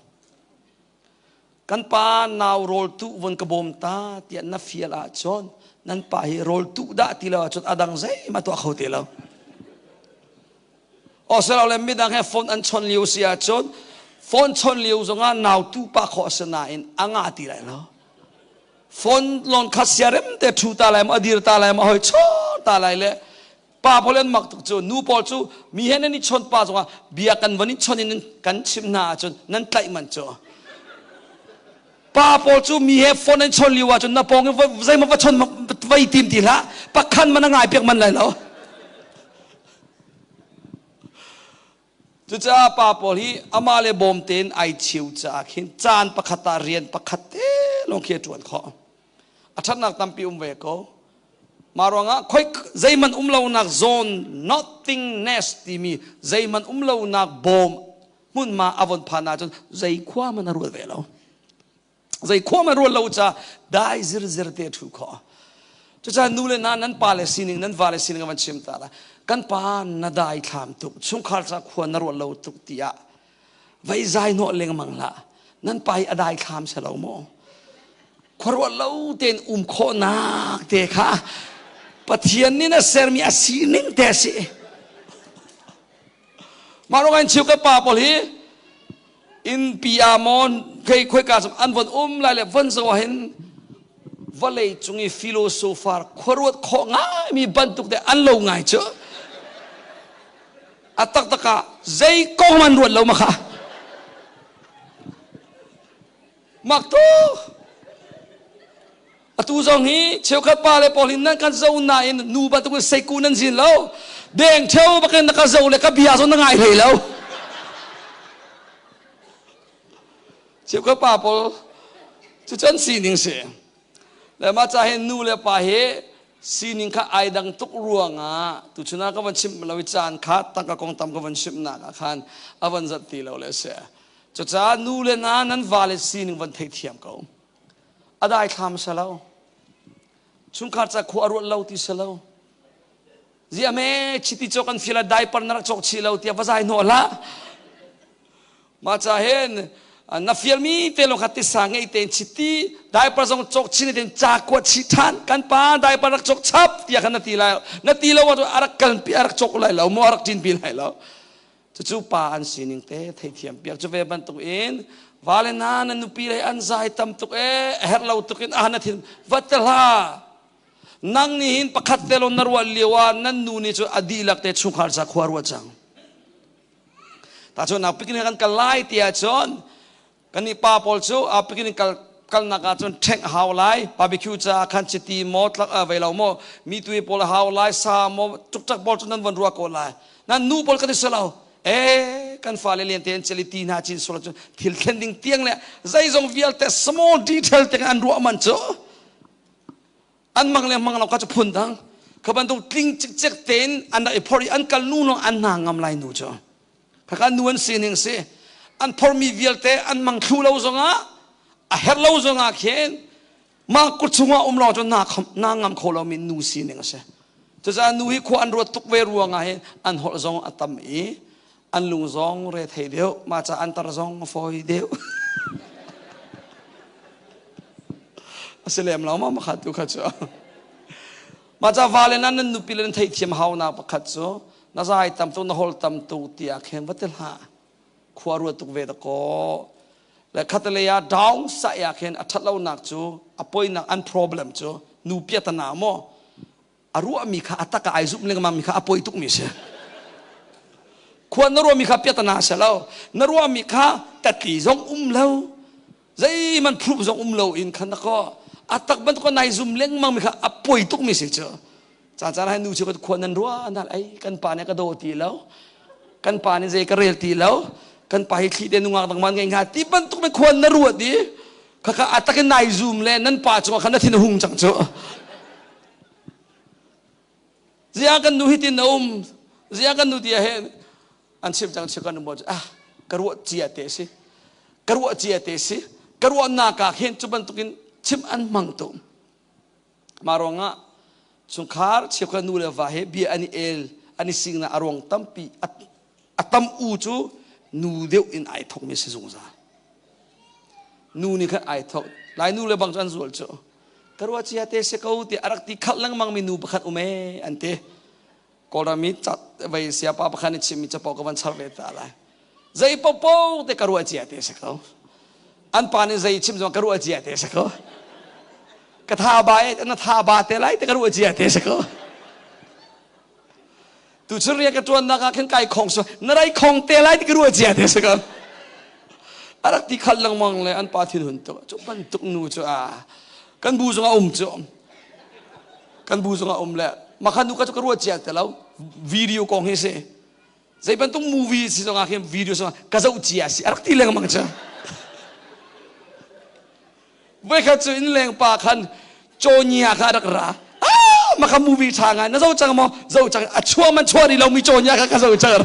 Kan pa nau rawl tuh von ka bawm ta tiah na fial ahcun nan pa hi rawl tuh dah ti lo ahcun a dang zeihmah tuah kho ti lo. Australia midang he phone an chon lio si ahcun phone chon lio zongah nau tu pa khawh a si nain a ngah ti lai lo. Phone lon kha siarem te thu ta lai ma dir ta lai ma hoi chon ta lai le pa pawl an mak tuk cu nu pawl cu mi he nan i chon pa zongah bia kan van i chon in kan chim hna ahcun nan tlaih man cu pa pawl cu mi he phone an chon lio ahcun na pawng in zeimah va chon vai tim ti hlah pakhan man a ngai piak man lai lo. Cucaah pa pawl hi amah le bawm tein ai cheu caah khin caan pakhat ah rian pakhat te lawng khi a ṭuan khawh. A ṭhatnak tampi um ve ko. Mah ruangah khoi zeihmanh um lonak zone nothingness timi zeihmanh um lonak bawm hmunhma a von phan ahcun zei khua man a ruat ve lo. Zei khua man ruat lo ca dai zirzer te ṭhu khawh. Cucaah nu le na nan pa le sining nan va le sining a van chim ta la. Kan pa na dai thlam tuk chungkhar ca khua na ruat lo tuk tiah vai zai hnawh lengmang hlah. Nan pa hi a dai thlam se lo maw? Khuaruah lo tein um khawhnak te kha Pathian nih na sermi a sining te a si. Mah ruangah in cheu ka pa pawl hi inn pi ah maw khei khoika zum an von um lai le von zo hin vawlei cung i philosopher khuaruat khawh ngaimi bantuk te an lo ngai cu a taktak ah zei kong man ruat lo ma kha mak tu Atu zong hi cheukhat pa le pawl hin nan kan zo nain nu bantuk in seiku nan zin lo. Deng theo bakin na ka zo le ka bia zong na ngai hlei lo. Cheukhat pa pawl cu can sining si. Le mah ca hin nu le pa hi sining kha ai dang tuk ruangah tuchun ah ka van chim lo i caan kha tangka kong tam ka van chim nak ah khan a van zat ti lo le si. Cucaah nu le na nan vale sining van theithiam ko. A daithlam si lo. Chungkhar ca khua a ruat lo ti si lo. Ziah me chiti cawk an fil ah diaper na rak cawk chih lo tiah va zai hnawh hlah. Mah ca hin na fialmi te lawng kha tisa ngei tein chiti diaper zong cawk chin tein ca kuat chih ṭhan kan pa diaper rak cawk chap tiah khan na ti lai na ti lo ahcun a rak kalpi a rak cawk lai lo maw a rak ṭinpi lai lo Cucu pa an sining te theithiam piak cu ve bantuk in vale hna na nupi le an zai tam tuk e a herh lo tuk in ah na thin va te hlah nang nih hin pakhat te lo na ruah lio ah nan nu nih cu a dihlak te chungkhar ca khua ruah cang ta cu nak picnic kan kal lai ti ahcun Kan nih pa pawl cu a picnic kal kalnak ah cun ṭhengh a hau lai barbecue caah khan chiti maw tlak vei lo maw mi tui pawl a hau lai sa maw ṭukṭak pawl cu nan von ruah ko lai nan nu pawl kan i si lo e kan fale lian te an celi ti hna cin sual cun thil thlen ding tiang le zeizong vialte small detail te an ruah man cu an mang le mang lo kha cu phun dang kha bantuk tling cikcek tein an rak i phorh i an kal nu lawng an hna ngam lai nu cu Khakha nu an sining si. An phormi vialte an mang thlu lo zongah a herh lo zongah khin mah kut chungah um lo cu na na ngam kho lomi nu sining a si. Cucaah nu hi khua an ruat tuk ve ruangah hin an holh zong a tam i an lung zong re thei deuh mah ca an tar zong a fawi deuh. A si lem lo ma makhat tu kha cu. Mah ca vale nan nan nupi le nan theihthiam haunak pakhat cu na zai tam tuk na hol tam tuk tiah khen va ti hlah. Khua ruat tuk ve da kaw. Le khatalei ah down sa ya khin a that lonak cu a poinak an problem cu nu piatana maw a ruahmi kha a tak ah ai zumh lengmang mi kha a poi tukmi si. Khua na ruahmi kha piatana si lo. Na ruahmi kha tatli zong um lo. Zeihmanh proof zong um lo in khan ko a tak bantuk nai zum lengmang mi kha a poi tuk mi si cu. Caan caan hai nu cu khua nan ruah na ai kan pa nih ka daw ti lo. Kan pa nih zei ka rel ti lo. Kan pa hi thli te nungak dang man ngei hnga ti bantuk me khua na ruat i khakha a tak in nai zum le nan pa cungah khan na thin a hung cang cu. Ziah kan nu hi tin na um ziah kan nu ti ah an chim cang chim kan um ah ka ruah cia te si ka ruah cia te si ka ruahnak ah khin cu bantukin chim an hmang tu mah ruangah chungkhar cheukhat nu le va he bia an i el an i singnak a ruang tampi a tam u cu nu deuh in ai thok mi si zungzal nu nih khan ai thok lai nu le bang cu an zual cu ka ruah cia te si ko ti a rak ti khalh lengmang mi nu pakhat um e an ti Kawlram i cat vei siapa pakhat nih chimmi capo ka van char ve ta lai zei popo te ka ruah cia te si ko an pa nih zei chim zong ka ruah cia te si ko ka tha ba e na tha ba te lai te ka ruah cia te si ko tu chun rian ka tuan nak ah khin kai khong so na rai khong te lai ti ka ruah cia te si ko a rak ti khal lengmang le an pa thin hun tuk cu bantuk nu cu a kan bu zong a um cu kan bu zong a um le makhan nu ka cu ka ruat cia te lo video kong hi si zei bantuk movie si zong ah khin video zong ka zoh cia si a rak ti lengmang cu voikhat cu in leng pa khan cawnia kha rak ra ah maka movie tha ngai na zo cang maw zo cang a chua man chua ri lo mi cawnia kha ka zo cang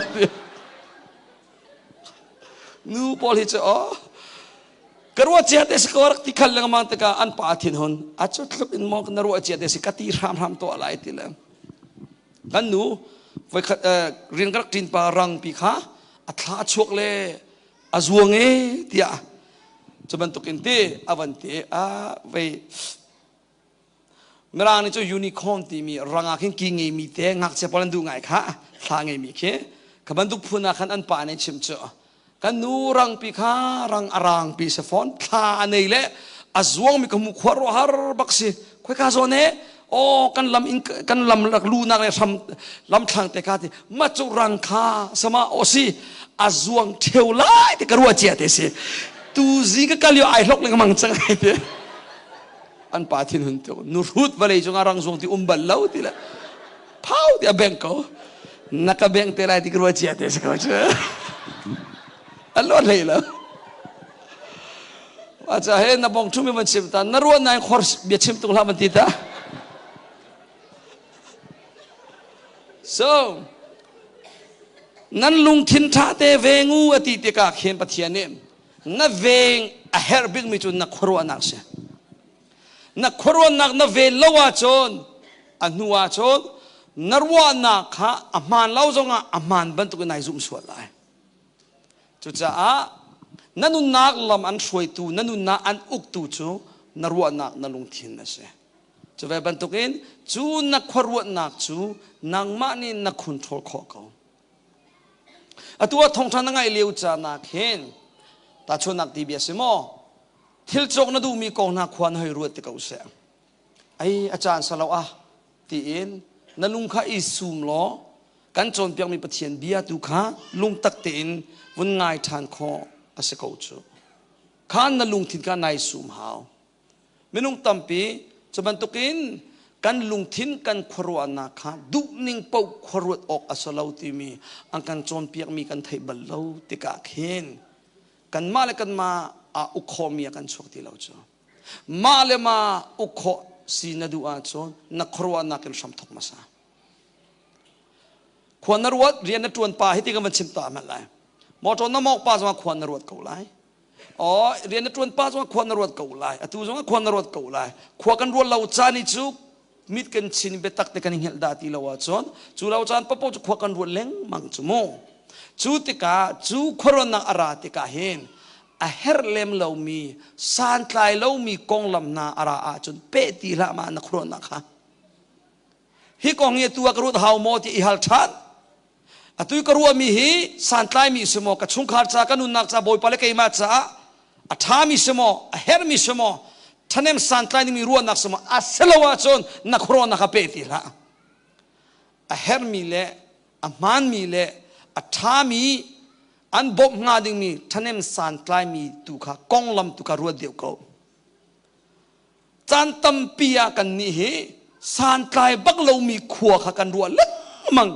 Nu pawl hi cu aw ka ruah cia te si ko rak ti khal lengmang tikah an pa thin hun a cu tluk in maw na ruah cia te si ka ti hramhram tuah lai ti le kan nu voikhat rian ka rak ṭin pa rang pi kha a thla chuak le a zuang e tiah cu bantuk in ti a van ti a vei Mirang nih cu unicorn timi rang ah khin ki ngeimi te ngakchia pawl an duh ngai kha thla ngeimi khi kha bantuk phun ah khan an pa nih chim cu kan nu rangpi kha rang a rangpi si fawn thla a nei le a zuangmi ka hmu khua ruah har bak si khoi ka zawn he aw kan lam in kan lam rak lunak le hram lam thlang te ka ti ma cu rang kha sama o si a zuang theu lai te ka ruah cia te si tu zi ka kal yo ai hlok lengmang cang ai te An pa thin hun tuk nu hrut vawlei cungah rang zung ti um bal lo ti le phau ti a beng ko na ka beng te lai ti ka ruah cia te si ko cu an luat hlei lo acha he na bong thumi van chim ta na ruah nai khor bia chim tung hlah van ti ta so nan lungthin tha te vengu ati tikah khin Pathian nih Na veng a herh bikmi cu na khuaruahnak si. Na khuaruahnak na ven lo ahcun a hnu ahcun na ruahnak kha a hmaan lo zongah a hmaan bantukin nai zumh sual lai. Cucaah na nunnak lam an hruaitu, na nunnak an uktu cu na ruahnak, na lungthin a si. Cu ve bantukin cu na khuaruahnak cu nangmah nih na control khawh ko. Atu ah thawngṭha na ngaih lio caan ah khin tahchunhnak ti bia si maw? Thil cawk na duhmi kong hna khua na hei ruat ti ko seh. Ai a caan salo ah tiin na lung kha i sum law kan cawnpiakmi Pathian bia tu kha lungtak tein vun ngai ṭhan khawh a si ko cu. Khan na lungthin kha nai sum hau. Minung tampi cu bantukin kan lungthin kan khuaruahnak kha duhning paoh khuaruat awk a si lo timi an kan cawnpiakmi kan theih bal lo tikah khin kanmah le kanmah aa uk khawhmi ah kan chuak ti lo cu. Mah le mah uk khawh si na duh ahcun na khuaruahnak in hram thawk hmasa. Khua na ruat rian na ṭuan pa hi ti kan van chim ta hmanh lai. Motor na mawk pa zongah khua na ruat ko lai. Oh, rian na ṭuan pa zongah khua na ruat ko lai. Atu zongah khua na ruat ko lai. Khua kan ruat lo caan i cu mit kan chin biatak te kan i hngelh dah ti lo ahcun cu lo caan papo cu khua kan ruat lengmang cu mu. Cu tikah cu khuaruahnak a ra tikah hin a herh lem lomi santlai lomi konglam hna a ra ahcun peh ti hlah ma na khuaruahnak kha. Hi kong hi atu ah ka ruat hau maw ti i hal ṭhan. Atu ka ruahmi hi santlaimi si maw, ka chungkhar ca, ka nunnak ca, Bawipa le keimah caah a ṭhami si maw, a herhmi si maw, ṭhahnem santlai dingmi ruahnak si maw, a si lo ahcun na khuaruahnak kha pe ti hlah. A herhmi le a hmaanmi le a ṭhami an bawmh hnga dingmi ṭhahnem santlaimi tu kha konglam tu kha ruat deuh ko. Caan tampi ah kannih hi santlai bak lomi khua kha kan ruah lengmang.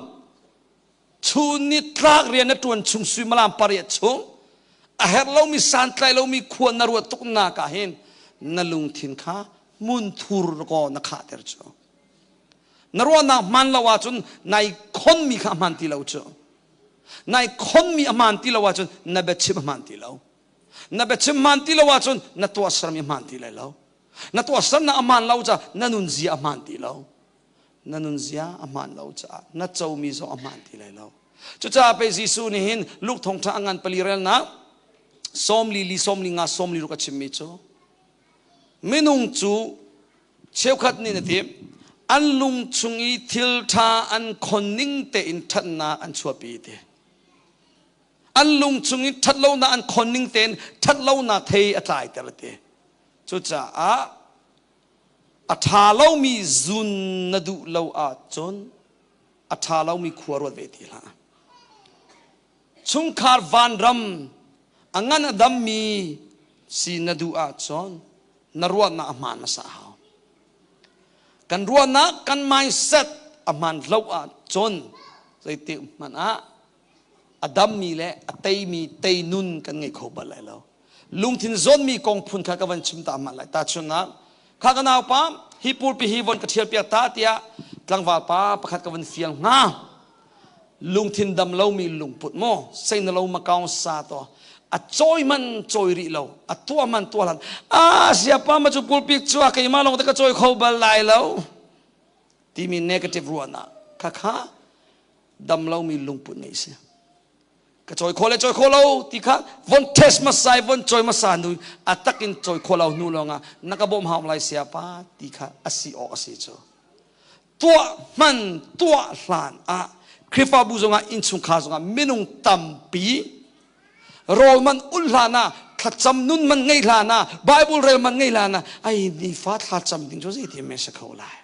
Chun ni tlak rian na ṭuan chung suimilam pariat chung a herh lomi santlai lomi khua na ruah tuk nak ah hin na lungthin kha hmunthur kaw na khahter cu. Na ruahnak hmaan lo ahcun nai khonmi kha a hmaan ti lo cu. Nai khonmi a hmaan ti lo ahcun na biachim a hmaan ti lo. Na biachim hmaan ti lo ahcun na tuahsermi hmaan ti lai lo. Na tuahsernak a hmaan lo caah na nunzia a hmaan ti lo. Na nunzia a hmaan lo caah na comi zong a hmaan ti lai lo. Cucaah pei Jesuh nih hin Luke thawngṭha a ngan pali relnak sawmli li sawmli nga sawmli ruk a chimmi cu minung cu cheukhat nih na ti an lung chung i thil ṭha an khon ning tein ṭhatnak an chuahpi ti. An lung chung i ṭhatlonak an khon ning tein ṭhatlonak thei a tlaiter a ti. Cucaah a ṭha lomi zun na duh lo ahcun a ṭha lomi khua ruat ve ti hlah. Chungkhar vanram a ngan a dammi si na duh ahcun na ruahnak a hmaan hmasa a hau. Kan ruahnak kan mindset a hmaan lo ahcun zeitik hmanh ah a dammi le a teimi teinun kan ngei kho bal lai lo. Lungthin zawnmi kong phun kha ka van chim ta hmanh lai. Tahchunhnak, kha ka naupa hi pulpi hi von ka ṭhial piak ta tiah tlangval pa pakhat ka van fial hnga. Lungthin dam lomi lungput maw sei na lo makaung sa to a cawi man cawi rih lo a tuah man tuah hlan a siapa ma cu pulpi cu a keimah lawng te ka cawi kho bal lai lo timi negative ruahnak kha kha dam lomi lungput ngeih si. Ka cawi kho le cawi kho lo ti kha von test hmasa i von cawi hmasa hnu a tak in cawi kho lo hnu lawngah na ka bawm hau lai siapa ti kha a si awk a si cu. Tuah hman tuah hlan ah Khrihfabu zongah innchungkhar zongah minung tampi rawl man ul hlan ah thlacam nun man ngei hlan ah Bible rel man ngei hlan ah ai nifa thlacam ding cu zei ti men si kho lai.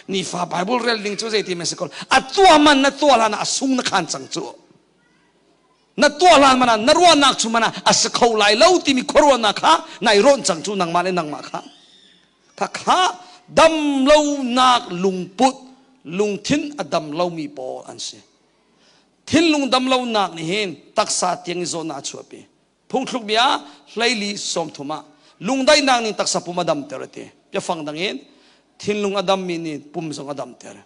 Nifa Bible rel ding cu zeiti men si ko. A tuah man na tuah hlan ah a sung na khan cang cu. Na tuah hlan man ah na ruahnak cu man ah a si kho lai lo timi khuaruahnak kha nai rawnh cang cu nangmah le nangmah kha. Kha kha dam lonak lungput lungthin a dam lomi pawl an si. Thinlung dam lonak nih hin taksa tiang i zawtnak a chuahpi. Phungthluk bia hleili 30 ah lungdaihnak nih taksa pum a damter a ti. Biafang dang in thinlung a dammi nih pum zong a damter.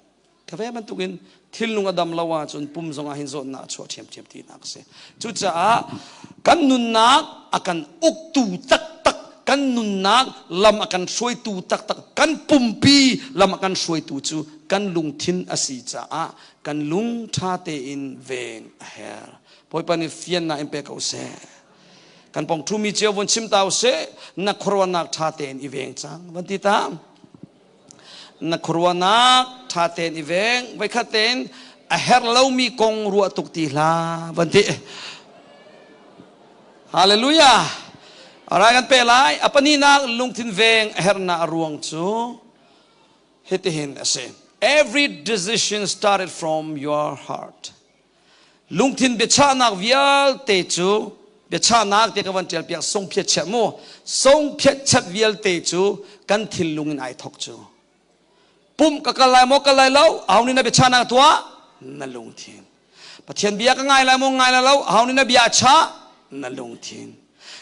Ka ve bantukin thinlung a dam lo ahcun pum zong ah hin zawtnak a chuah ṭhiamṭhiam tinak a si. Cucaah kan nunnak a kan uktu taktak, kan nunnak lam a kan hruaitu taktak, kan pumpi lam a kan hruaitu cu kan lungthin a si caah kan lung ṭha tein veng a herh. Bawipa nih fiannak in pe ko seh. Kan pong ṭhumi cio vun chim ta usih. Na khuaruahnak ṭha tein i veng cang. Van ti ta. Na khuaruahnak ṭha tein i veng. Voikhat tein a herh lomi kong ruah tuk ti hlah. Van ti. Hallelujah. Alright, kan pe lai. A pahnihnak lungthin veng a herhnak a ruang cu hitihin a si. Every decision started from your heart. Lungthin biachahnak vialte cu biachahnak tiah ka van ṭial piak songphiat chiat mu songphiat chat vialte cu kan thinlung in ai thok cu pumh ka kal lai maw kal lai lo aho nih na biachahnak tuah na lungthin Pathian bia ka ngai lai maw ngai lai lo aho nih na bia chah na lungthin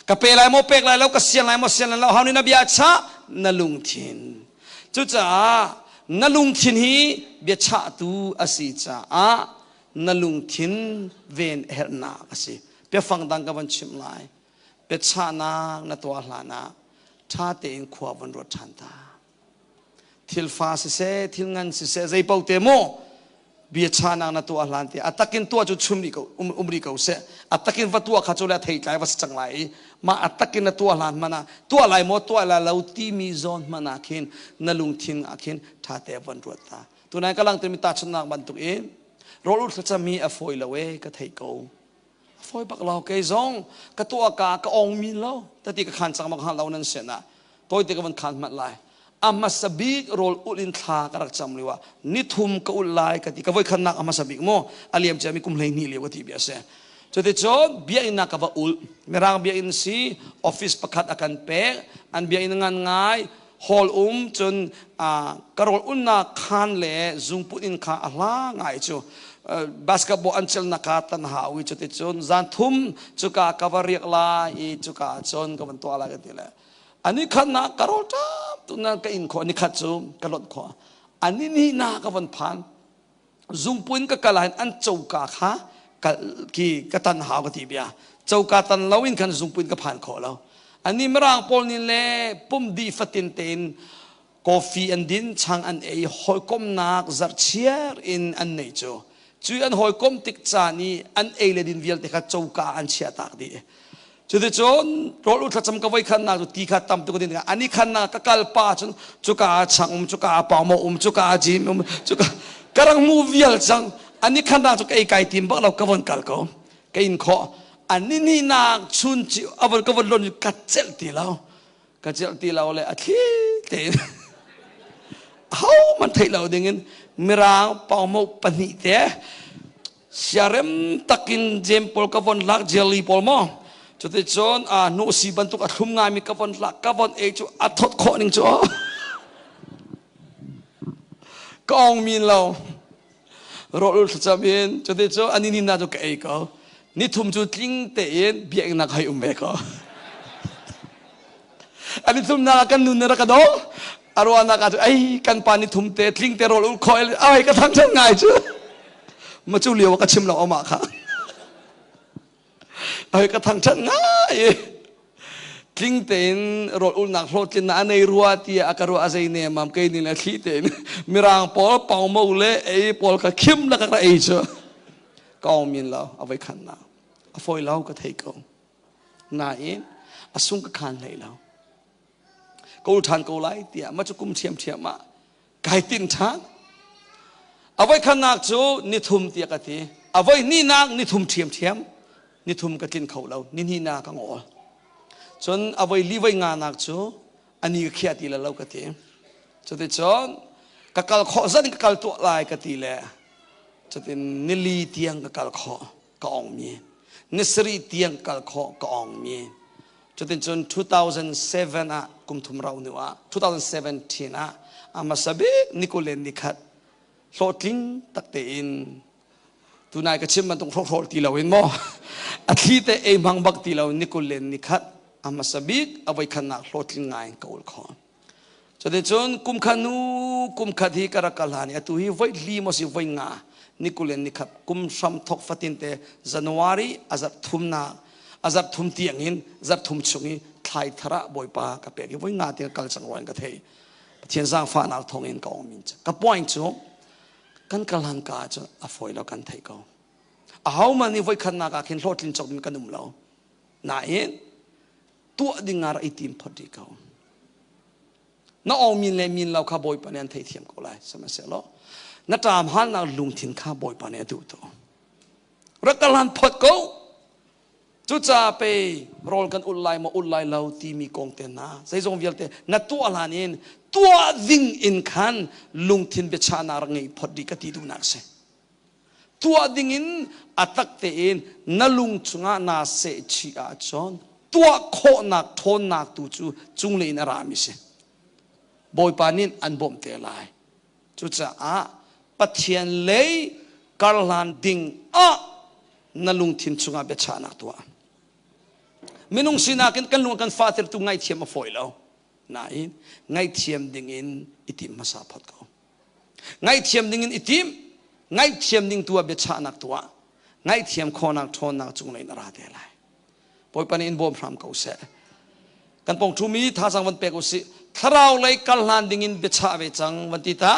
ka pe lai maw pek lai lo ka sian lai maw sian lai lo aho nih na bia chah na lungthin cucaah na lungthin hi biachahtu a si caah na lungthin ven herhnak a si. Biafang dang ka van chimh lai. Biachahnak na tuah hlan ah ṭha tein khua van ruat ṭhan ta. Thil fa siseh, thil ngan siseh, zei paoh te mu biachahnak na tuah hlan te a takin tuah cu chum rih ko um, um rih ko seh. A takin va tuah kha cu le a thei tlai va si cang lai i Ma atakin na tuah hlan hmanh ah tuah lai maw tuah lai lo timi zawn hmanh ah khin na lungthin ah khin ṭha te von ruat ta. Tunai ka langter mi tahchunhnak bantuk in rawl ul thlacam hi a fawi lo e ka thei ko. A fawi bak lo kei zong ka tuah ka ka ong min lo tati ka khan cang mak hal lo nan sen ah tawite ka van khan hmanh lai. A hmasa bik rawl ulh in thla ka rak cam lio ah nithum ka ulh lai ka ti ka voi khatnak a hmasa bik maw a liam ciami kum 12 lio ka ti bia si. Cuticun biakinn ah ka va ulh. Mirang biakinn si office pakhat a kan pek. An biakinn ngan ngai hall um cun ka rawl unnak khan le zungput in kha a hla ngai cu basketball an celnak ka tan hau i cuticun zan thum cuka ka va riak lai i cuka cun ka van tuah lai ka ti le ani khat na ka rawl ṭam tu na ka in khawh ni khat cu ka lonh khawh ani ni na ka von phan zungpuin ka kal ah an coka kha ki ka tan hau ka ti bia coka tan lo in khan zungpuin ka phan khawh lo ani mirang pawl nih le pum di fatin tein coffee an din chang an ei hawikomnak zarhchiar in an nei cu cu an hawikom tik caan i an ei le din vialte kha coka an chiah tak dih. Cuticun rawl u thlacam ka voi khan nak cu ti kha tam tuk din ani khan na ka kal pa cun cuka ah chang um cuka ah pau mo um cuka ah jim um cuka karang mu vial cang ani khan na cu ka ei kai tim bak lo ka von kal ko ka in kho ani ni nak chun chi avon ka von lon ka cel ti lo ka cel ti lo le a thli te ho man thei lo ding in mirang pau mo pahnih te Siarem takin jem pawl ka von lak jelly pawl maw cuticun a hnu si bantuk a thlum ngaimi ka von lak ka von ei cu a thawt khawh ning cu ka ong min lo rawlul thlacam in cuticun ani ni na cu ka ei ko nithum cu tling tein biaknak hei um ve ko ani thum na kan nun na ka do aruanak ah cu ei kan pa ni thum te tling te rawl ul kho ai ka thang chan ngai cu ma cu lio ka chim lo ama kha ai ka thang chan ngai tling tein rawl ulnak hlawhtlin na anei rua tia a ka rua azei ne mam kei ni le thli tein mirang pawl pau mo le ei pawl ka khim la ka ra ei chu ka min lo avai khan na a foi lo ka thei ko nain a sung ka khan hlei lo ka ul ṭhan ko lai tiah mah cu kum ṭhiamṭhiam ah kai tinh ṭhan. A voi khatnak cu nithum tiah ka ti. A voi hnihnak nithum ṭhiamṭhiam nithum ka tlin kho lo ni hnihnak ka ngawl. Cun a voi li voi nganak cu a ni ka khiah ti lo ka ti. Cuticun ka kal khawh zat in ka kal tuah lai ka ti le cutin nili tiang ka kal khawh ka ongmi ni sarih tiang kal khawh ka ongmi cutin cun 2007 ah kum thum rau hnu ah 2017 ah a bik nikulen nikhat hlawhtling tak tein tunai ka chim bantuk hrawkhrol ti loin maw a thli te ei hmang bak ti lo nikulen nikhat a hmasa bik a voikhatnak hlawhtling ngai ka ul kho. Cuticun kum khat hnu kum khat hi ka rak kal hlan i atu hi voi li maw si voi nga ni kul in ni khat kum hram thok fatin te January a zarh thumnak a zarh thum tiang in zarh thum chung i thlai thar ah Bawipa ka pek i voi nga tiang kal cang ruan ka thei. Pathian zaangfahnak thawng in ka ong min ka point cu kan kal han ka cu a fawi lo kan thei ko. Ahohmanh nih voi khatnak ah khin hlawhtlin cawk in kan um lo. Nain tuah ding ah rak i tim phot rih ko. Na aw min le min lo kha Bawipa nih an theithiam ko lai. Sihmanhsehlaw na ṭam halnak lungthin kha Bawipa nih a duh to. Rak kal han phot ko. Cucaah pei rawl kan ulh lai maw ulh lai lo timi kong te hna zeizong vialte na tuah hlan in tuah ding in khan lungthin biachahnak rak ngei phot rih ka ti duhnak si. Tuah dingin a tak tein na lung chungah naa sehchih ahcun tuah khawhnak ṭhawnnak tu cu cunglei in a rami si. Bawipa nih an bawmh te lai. Cucaah Pathian lei karhlan ding ah na lungthin chungah biachahnak tuah. Minung sinak in kan lung kan fahtertu ngaihthiam a fawi lo. Nain ngaihthiam dingin i tim hmasa phot ko. Ngaihthiam dingin i tim, ngaihthiam ding tu ah biachahnak tuah, ngaihthiam khawhnak ṭhawnnak cunglei in a ra te lai. Bawipa nih in bawm hram ko seh. Kan pong ṭhumi thazaang van pek usih. Thlarau lei kal hlan dingin biachah ve cang van ti ta.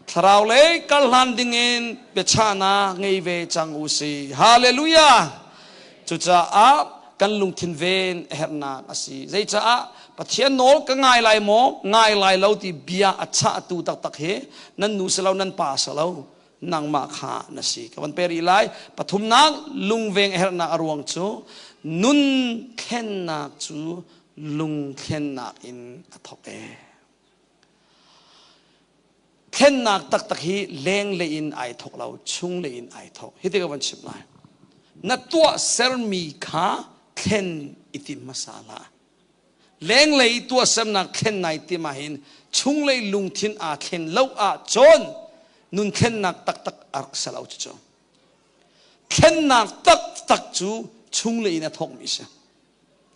Thlarau lei kal hlan dingin biachahnak ngei ve cang usih. Hallelujah! Cucaah kan lungthin ven a herhnak a si. Zeicaah Pathian nawl ka ngai lai maw, ngai lai lo ti bia a chahtu taktak hi nan nu si lo, nan pa si lo, nangmah kha na si. Ka van pe rih lai. Pathumnak lungveng a herhnak a ruang cu nun thlennak cu lungthlennak in a thawk e. Thlennak taktak hi lenglei in ai thawk lo, chunglei in ai thawk. Hi ti ka van chim lai. Na tuah sermi kha thlen i tim hmasa hlah. Lenglei tuahsernak thlen nai tim ahhin chunglei lungthin aa thlen lo ahcun nun thlennak taktak a rak si lo cucu. Thlennak taktak cu chunglei in a thawkmi a si.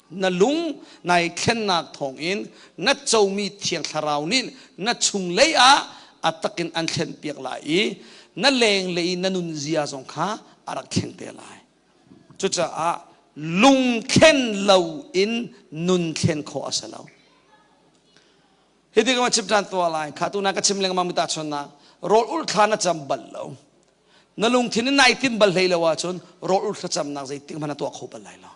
Na lung nai thlennak thawngin na comi Thiang Thlarau nih na chunglei ah a takin an thlenpiak lai i na lenglei i na nunzia zong kha a rak thleng te lai. Cucaah lung thlen lo in nun thlen khawh a si lo. Hi ti ka chim ṭhan tuah lai. Kha tu na ka chim lengmang mi tahchunhnak rawl ulh thla na cam bal lo. Na lungthin in nai tim bal hlei lo ahcun rawl ulh thlacamnak zeitik hmanh na tuah kho bal lai lo.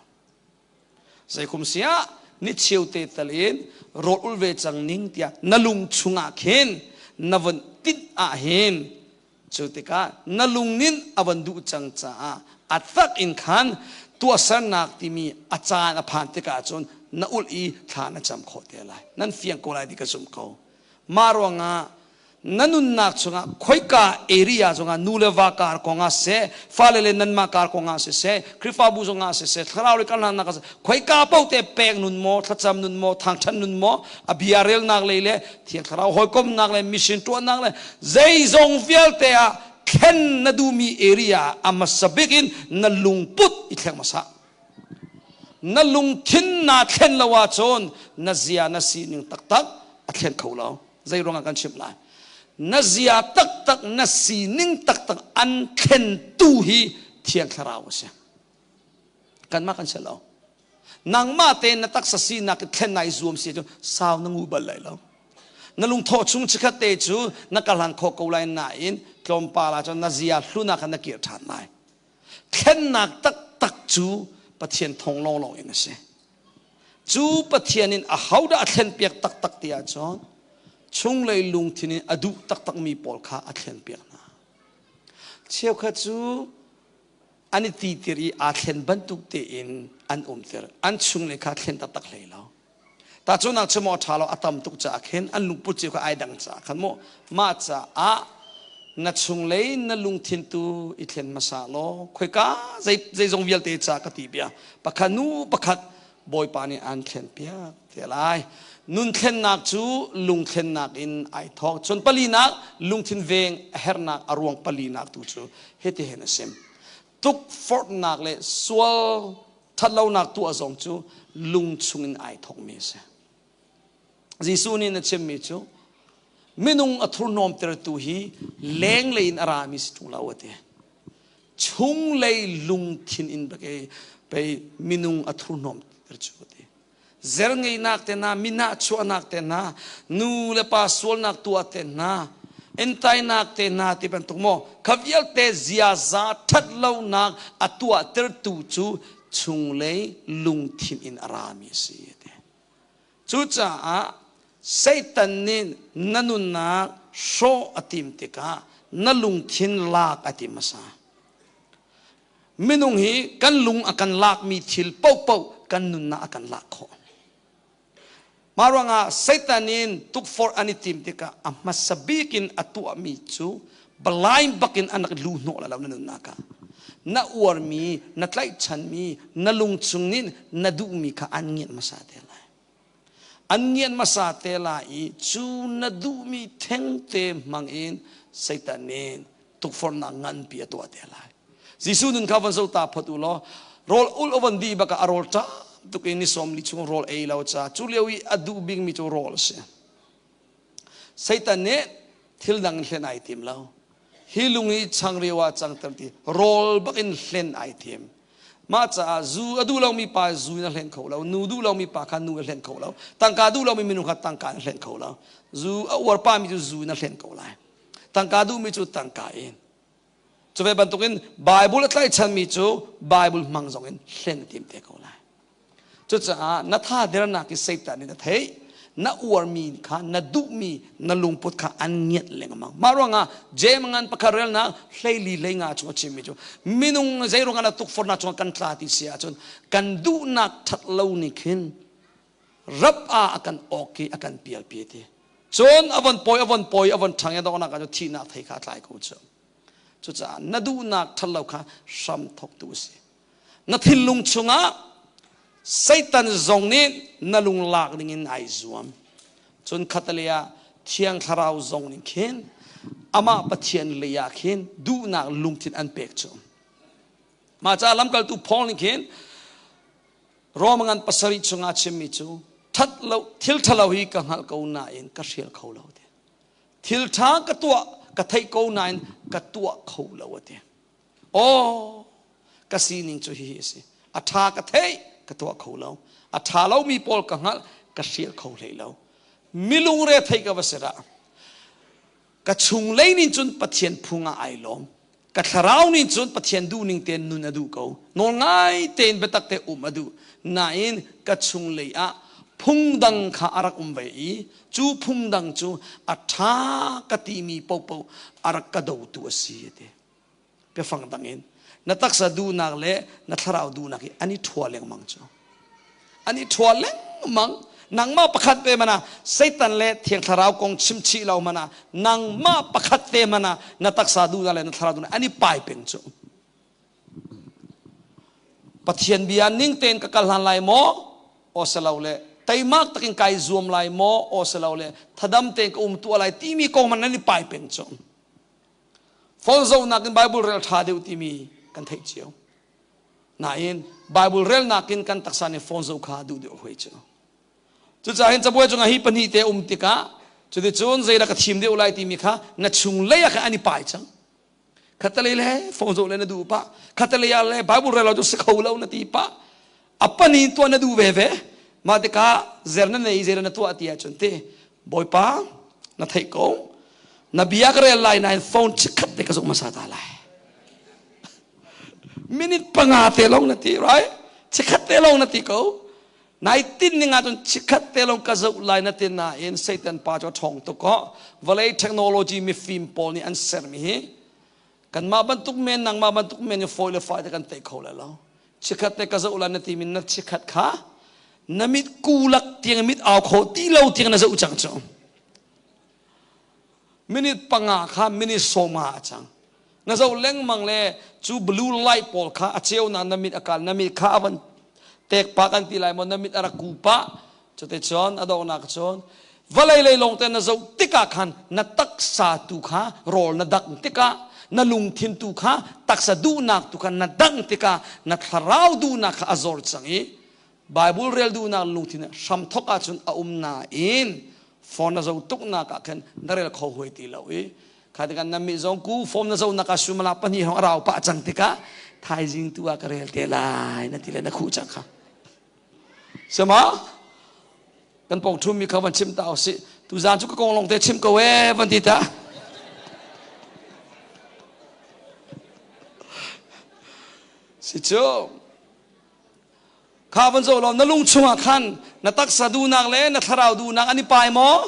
Zeikum siah ni cheu te tal in rawl ul ve cang ning tiah na lung chungah khin na von tinh ah hin cu tikah na lung nin a von duh cang caah a tak in khan tuahsernak timi a caan a phan tikah cun na ulh i thla na cam khawh te lai. Nan fiang ko lai ti ka zumh ko. Mah ruangah na nunnak chungah khoika area zongah nu le va kar kongah siseh fale le nanmah kar kongah siseh Khrihfabu zongah siseh thlarau le karhlannak ah khoika paoh te pek nun maw thlacam nun maw thangthat nun maw a bia relnak lei le thiang thlarau hawikomnak le mission tuahnak le zeizong vialte ah thlen na duhmi area ah a hmasa bik in na lungput i thleng hmasa na lungthin naa thlen lo ahcun na zia na sining taktak a thlen kho lo. Zei ruangah kan chimh lai? Na zia taktak na sining taktak an thlentu hi Thiang Thlarau a si. Kanmah kan si lo. Nangmah tein na taksa sinak i thlen nai zuam si cu sau na ngu bal lai lo. Na lungthawh chung chikkhat te cu na kalhang kho ko lai nain tlawmpal ah cun na zia hlun ah khan na kir ṭhan lai. Thlennak taktak cu Pathian thawng lawnglawng in a si. Cu Pathian in ahodah a thlenpiak taktak ti ahcun chunglei lungthin in a duh taktakmi pawl kha a thlenpiak hna. Cheukhat cu an i titir i aa thlen bantuk tein an umter. An chunglei kha thlen taktak hlei lo. Tahchunhnak cu maw ṭha lo a tam tuk caah khin an lungput cio kha ai dang caah khan maw mah caah na chunglei na lungthin tu i thlen hmasa law khoika zei zeizong vialte ca ka ti bia pakhat nu pakhat Bawipa nih an thlen piak te lai. Nun thlennak cu lungthlennak in ai thawk. Cun palinak lungthin veng a herhnak a ruang palinak tu cu hitihin a sim. Tukforhnak le sual ṭhatlonak tuah zong cu lung chungin ai thawkmi a si. Jesuh nih na chimmi cu minung a thurhnawmtertu hi lenglei in a rami si ṭung lo a ti. Chunglei lungthin in bak pei minung a thurhnawmter cu a ti. Zer ngeinak te hna, minah chuahnak te hna, nu le pa sualnak tuah te hna, entainak te hna ti bantuk maw kha vialte ziaza ṭhatlonak a tuahtertu cu chunglei lungthin in a rami a si a ti. Cucaah Satan nih na nunnak hrawh a tim tikah na lungthin lak a tim hmasa. Minung hi kan lung a kan lakmi thil paohpaoh kan nunnak a kan lak khawh. Mah ruangah Satan in tukforh an i tim tikah a hmasa bik in a tuahmi cu blind bakin an rak lu hnawh la lo na nunnak ah. Na uarmi, na tlaihchanmi, na lungchung nih na duhmi kha an ngiat hmasa te lai. An ngiat hmasa te lai i cu na duhmi thengte hmang in Satan nih tukforhnak nganpi a tuah te lai. Jesuh nun kha van zo ta phot u law rawl ul a van dih bak ah a rawl ṭam tuk in ni 40 chung rawl ei lo ca cu lio i a duh bikmi cu rawl a si. Satan nih thil dang hlen ai tim lo. Hi lung hi changreu ah cangter ti rawl bak in hlen ai tim. Mah caah zu a duh lomi pa zu in a hlen kho lo, nu duh lomi pa kha nu a hlen kho lo, tangka duh lomi minung kha tangka in a hlen kho lo. Zu a uar pami cu zu in a hlen ko lai. Tangka duhmi cu tangka in. Cu ve bantukin Bible a tlaihchanmi cu Bible hmang zong in hlen a tim te ko lai. Cucaah na tha dernak i Satan nih na theih, na uarmi kha na duhmi na lungput kha an ngiat lengmang. Mah ruangah Jeim ngan pakhat relnak 14 hleinga chung a chimmi cu minung zeiruangah na tukforhnak chungah kan tla ti si ahcun kan duhnak ṭhat lo nih khin rap ah a kan awk i a kan pialpi ti. Cun a von pawi a von pawi a von ṭhang i donghnak ah cu thihnak thei kha a tlai ko cu. Cucaah na duhnak ṭhat lo kha hram thawktu a si. Na thinlung chungah Satan zong nih na lung lak dingin ai zuam. Cun khatalei ah Thiang Thlarau zong nih khin amah Pathian lei ah khin duhnak lungthin an pek cu. Mah caah lamkaltu Paul nih khin Rom ngan 7 chungah chimmi cu that lo thil ṭhalo hi ka hngalh ko nain ka hrial kho lo ti. Thil ṭha ka tuah ka theih ko nain ka tuah kho lo a ti. Aw, ka sining cu hihi a si. A ṭha ka theih, ka tuah kho lo. A ṭha lomi pawl ka hngalh, ka hrial kho hlei lo. Milungre thei ka va si dah. Ka chunglei nih cun Pathian phung ah ai lawm. Ka thlarau nih cun Pathian duhning tein nun a duh ko. Nawl ngai tein biatak te um a duh. Nain ka chunglei ah phungdang kha a rak um ve i cu phungdang cu a ṭha ka timi paohpaoh a rak ka dotu a si a ti. Biafang dang in na taksa duhnak le na thlarau duhnak hi an i ṭhua lengmang cu. An i ṭhua lengmang. Nangmah pakhat te mana Satan le Thiang Thlarau kong chim chih lo mana nangmah pakhat te mana na taksa duhnak le na thlarau duhnak an i pai peng cu. Pathian bia ning tein ka kal hlan lai maw? Aw selo le teimak takin kai zuam lai maw? Aw selo le thadam tein ka um tuah lai timi kong man nan i pai peng cu. Phone zohnak in Bible rel ṭha deuh timi kan theih cio. Nain Bible relnak in kan taksa nih phone zoh kha duh deuh hoi cu. Cucaah hin cabuai cungah hi pahnih te um tikah cuticun zeidah ka thim deuh lai timi kha na chung lei ah khan an i pai cang. Khatalei le phone zoh le na duh pah. Khatalei ah le Bible rel lo cu si kho lo na ti pah. A pani tuah na duh ve ve. Mah tikah zer na nei zer na tuah ti ahcun ti Bawipa na theih ko. Na bia ka rel lai nain phone chikkhat te ka zoh hmasa ta lai. Minute 5 te lawng na ti right? Chikkhat te lawng na ti ko. Nai tin ning ahcun chikkhat te lawng ka zoh lai na ti nain Satan pa cu a ṭhawng tuk ko. Vawlei technology mifim pawl nih an sermi hi kanmah bantuk men nangmah bantuk men i fawi le fai te kan tei kho lai lo. Chikkhat te ka zoh lai na ti min na chikkhat kha na mit kulak tiang mit au kho ti lo tiang na zoh cang cu. Minute 5 kha minute 15 a cang. Na zoh lengmang le cu blue light pawl kha a ceunak na mit a kal na mit kha a van tek pa kan ti lai maw na mit a rak ku pah cute cun a donghnak cun vawlei lei lawng te na zoh tikah khan na taksa tu kha rawl na dang tikah na lungthin tu kha taksa duhnak tu kha na dang tikah na thlarau duhnak kha a zor cang i Bible rel duhnak lungthin hramthok ahcun a um nain phone na zo tuknak ah khan na rel kho huai ti lo i kha tikah na mi zong ku form na zo nak ah sumala 2 hong rau pah cang tikah thaizing tu ah ka rel te lai na ti le na khuh cang kha sama kan pong thum mi kha van chim ta usih tu zan cu ka kong long te chim ko e van ti ta si cu Kha van zoh law na lung chungah khan na taksa duhnak le na thlarau duhnak an i pai maw?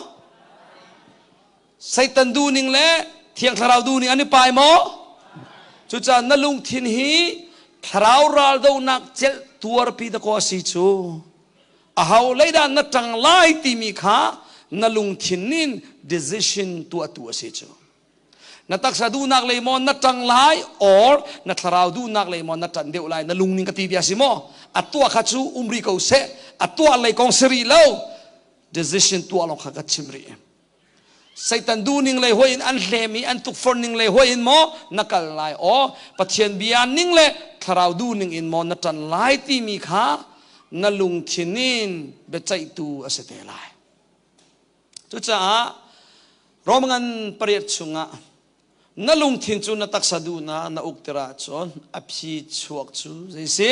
Satan duhning le Thiang Thlarau duhning an i pai maw? Cucaah na lungthin hi thlarau raldohnak celh tuarpi dakaw a si cu. Aho leidah na ṭang lai timi kha na lungthin in decision tuahtu a si cu. Na taksa duhnak lei maw na ṭang lai or na thlarau duhnak lei maw na ṭan deuh lai na lung ning ka ti bia si maw? A tuah kha cu um rih ko seh. A tuah lei kong si rih lo. Decision tuah lawng kha ka chim rih. Satan duhning lei hoi in an hlem i an tukforh ning lei hoi in maw na kal lai aw Pathian bia ning le thlarau duhning in maw na ṭan lai timi kha na lungthin in biaceihtu a si te lai. Cucaah Rom ngan 8 chungah na lungthin cu na taksa duhnak na uk tirah cun a phi chuak cu zei si?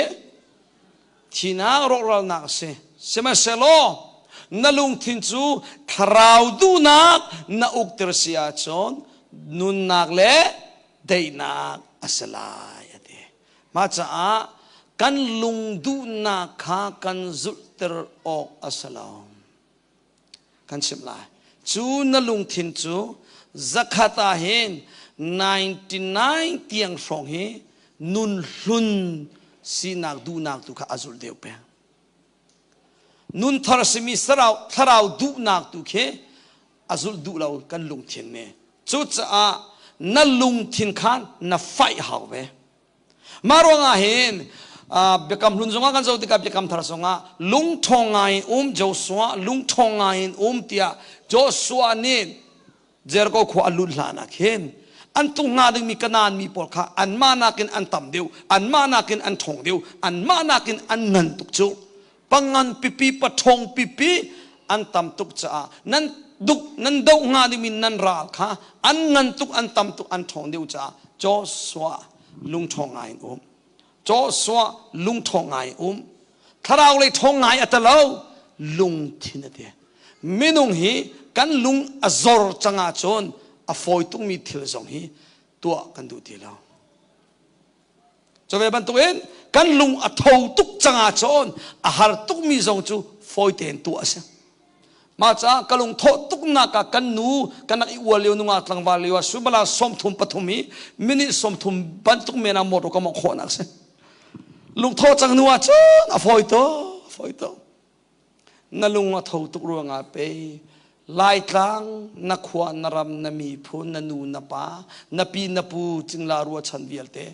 Thinak rawhralnak a si. Sihmanhsehlaw na lungthin cu thlarau duhnak na uk tir si ahcun nunnak le daihnak a si lai a ti. Mah caah Kan lungduhnak kha kan zulhter awk a si lo. Kan chimh lai. Cu na lungthin cu zakhat ah hin 99 tiang hrawng hi nun hlun sinak duhnak tu kha a zulh deuh peng. Nun thar simi thlarau duhnak tu khi a zulh duh lo kan lungthin nih. Cucaah na lungthin kha na faih hau ve. Mah ruangah hin biakam hlun zongah kan zoh tikah biakam thar zongah lungṭhawng ngai in um Joshua lungṭhawng ngai in um tiah Joshua nih Jericho khua a lut hlan ah khin an tung hnga dingmi Kanaan mi pawl kha anmah nakin an tam deuh anmah nakin an ṭhawng deuh anmah nakin an ngan tuk cu pangan pipi paṭhawng pipi an tam tuk caah nan duk nan doh hnga dingmi nan ral kha an ngan tuk an tam tuk an ṭhawng deuh caah Joshua lungṭhawng ngai in um Joshua lungṭhawng ngai in um thlarau lei ṭhawng ngai a talo lungthin a ti minung hi kan lung a zor cang ahcun a fawi tukmi thil zong hi tuah kan duh ti lo Cu ve bantukin kan lung a tho tuk cang ahcun a har tukmi zong cu fawi tein tuah a si. Mah caah ka lung thawh tuknak ah kan nu kan rak i ual lio nungak tlangval lio ah suimilam 33 hi minute 30 bantuk men ah motor ka mawngh khawhnak a si. Lungthawh cang hnu ahcun a fawi tuk, a fawi tuk. Na lung a tho tuk ruangah pei Laitlang na khua na ram na miphun na nu na pa na pi na pu cingla ruachan vialte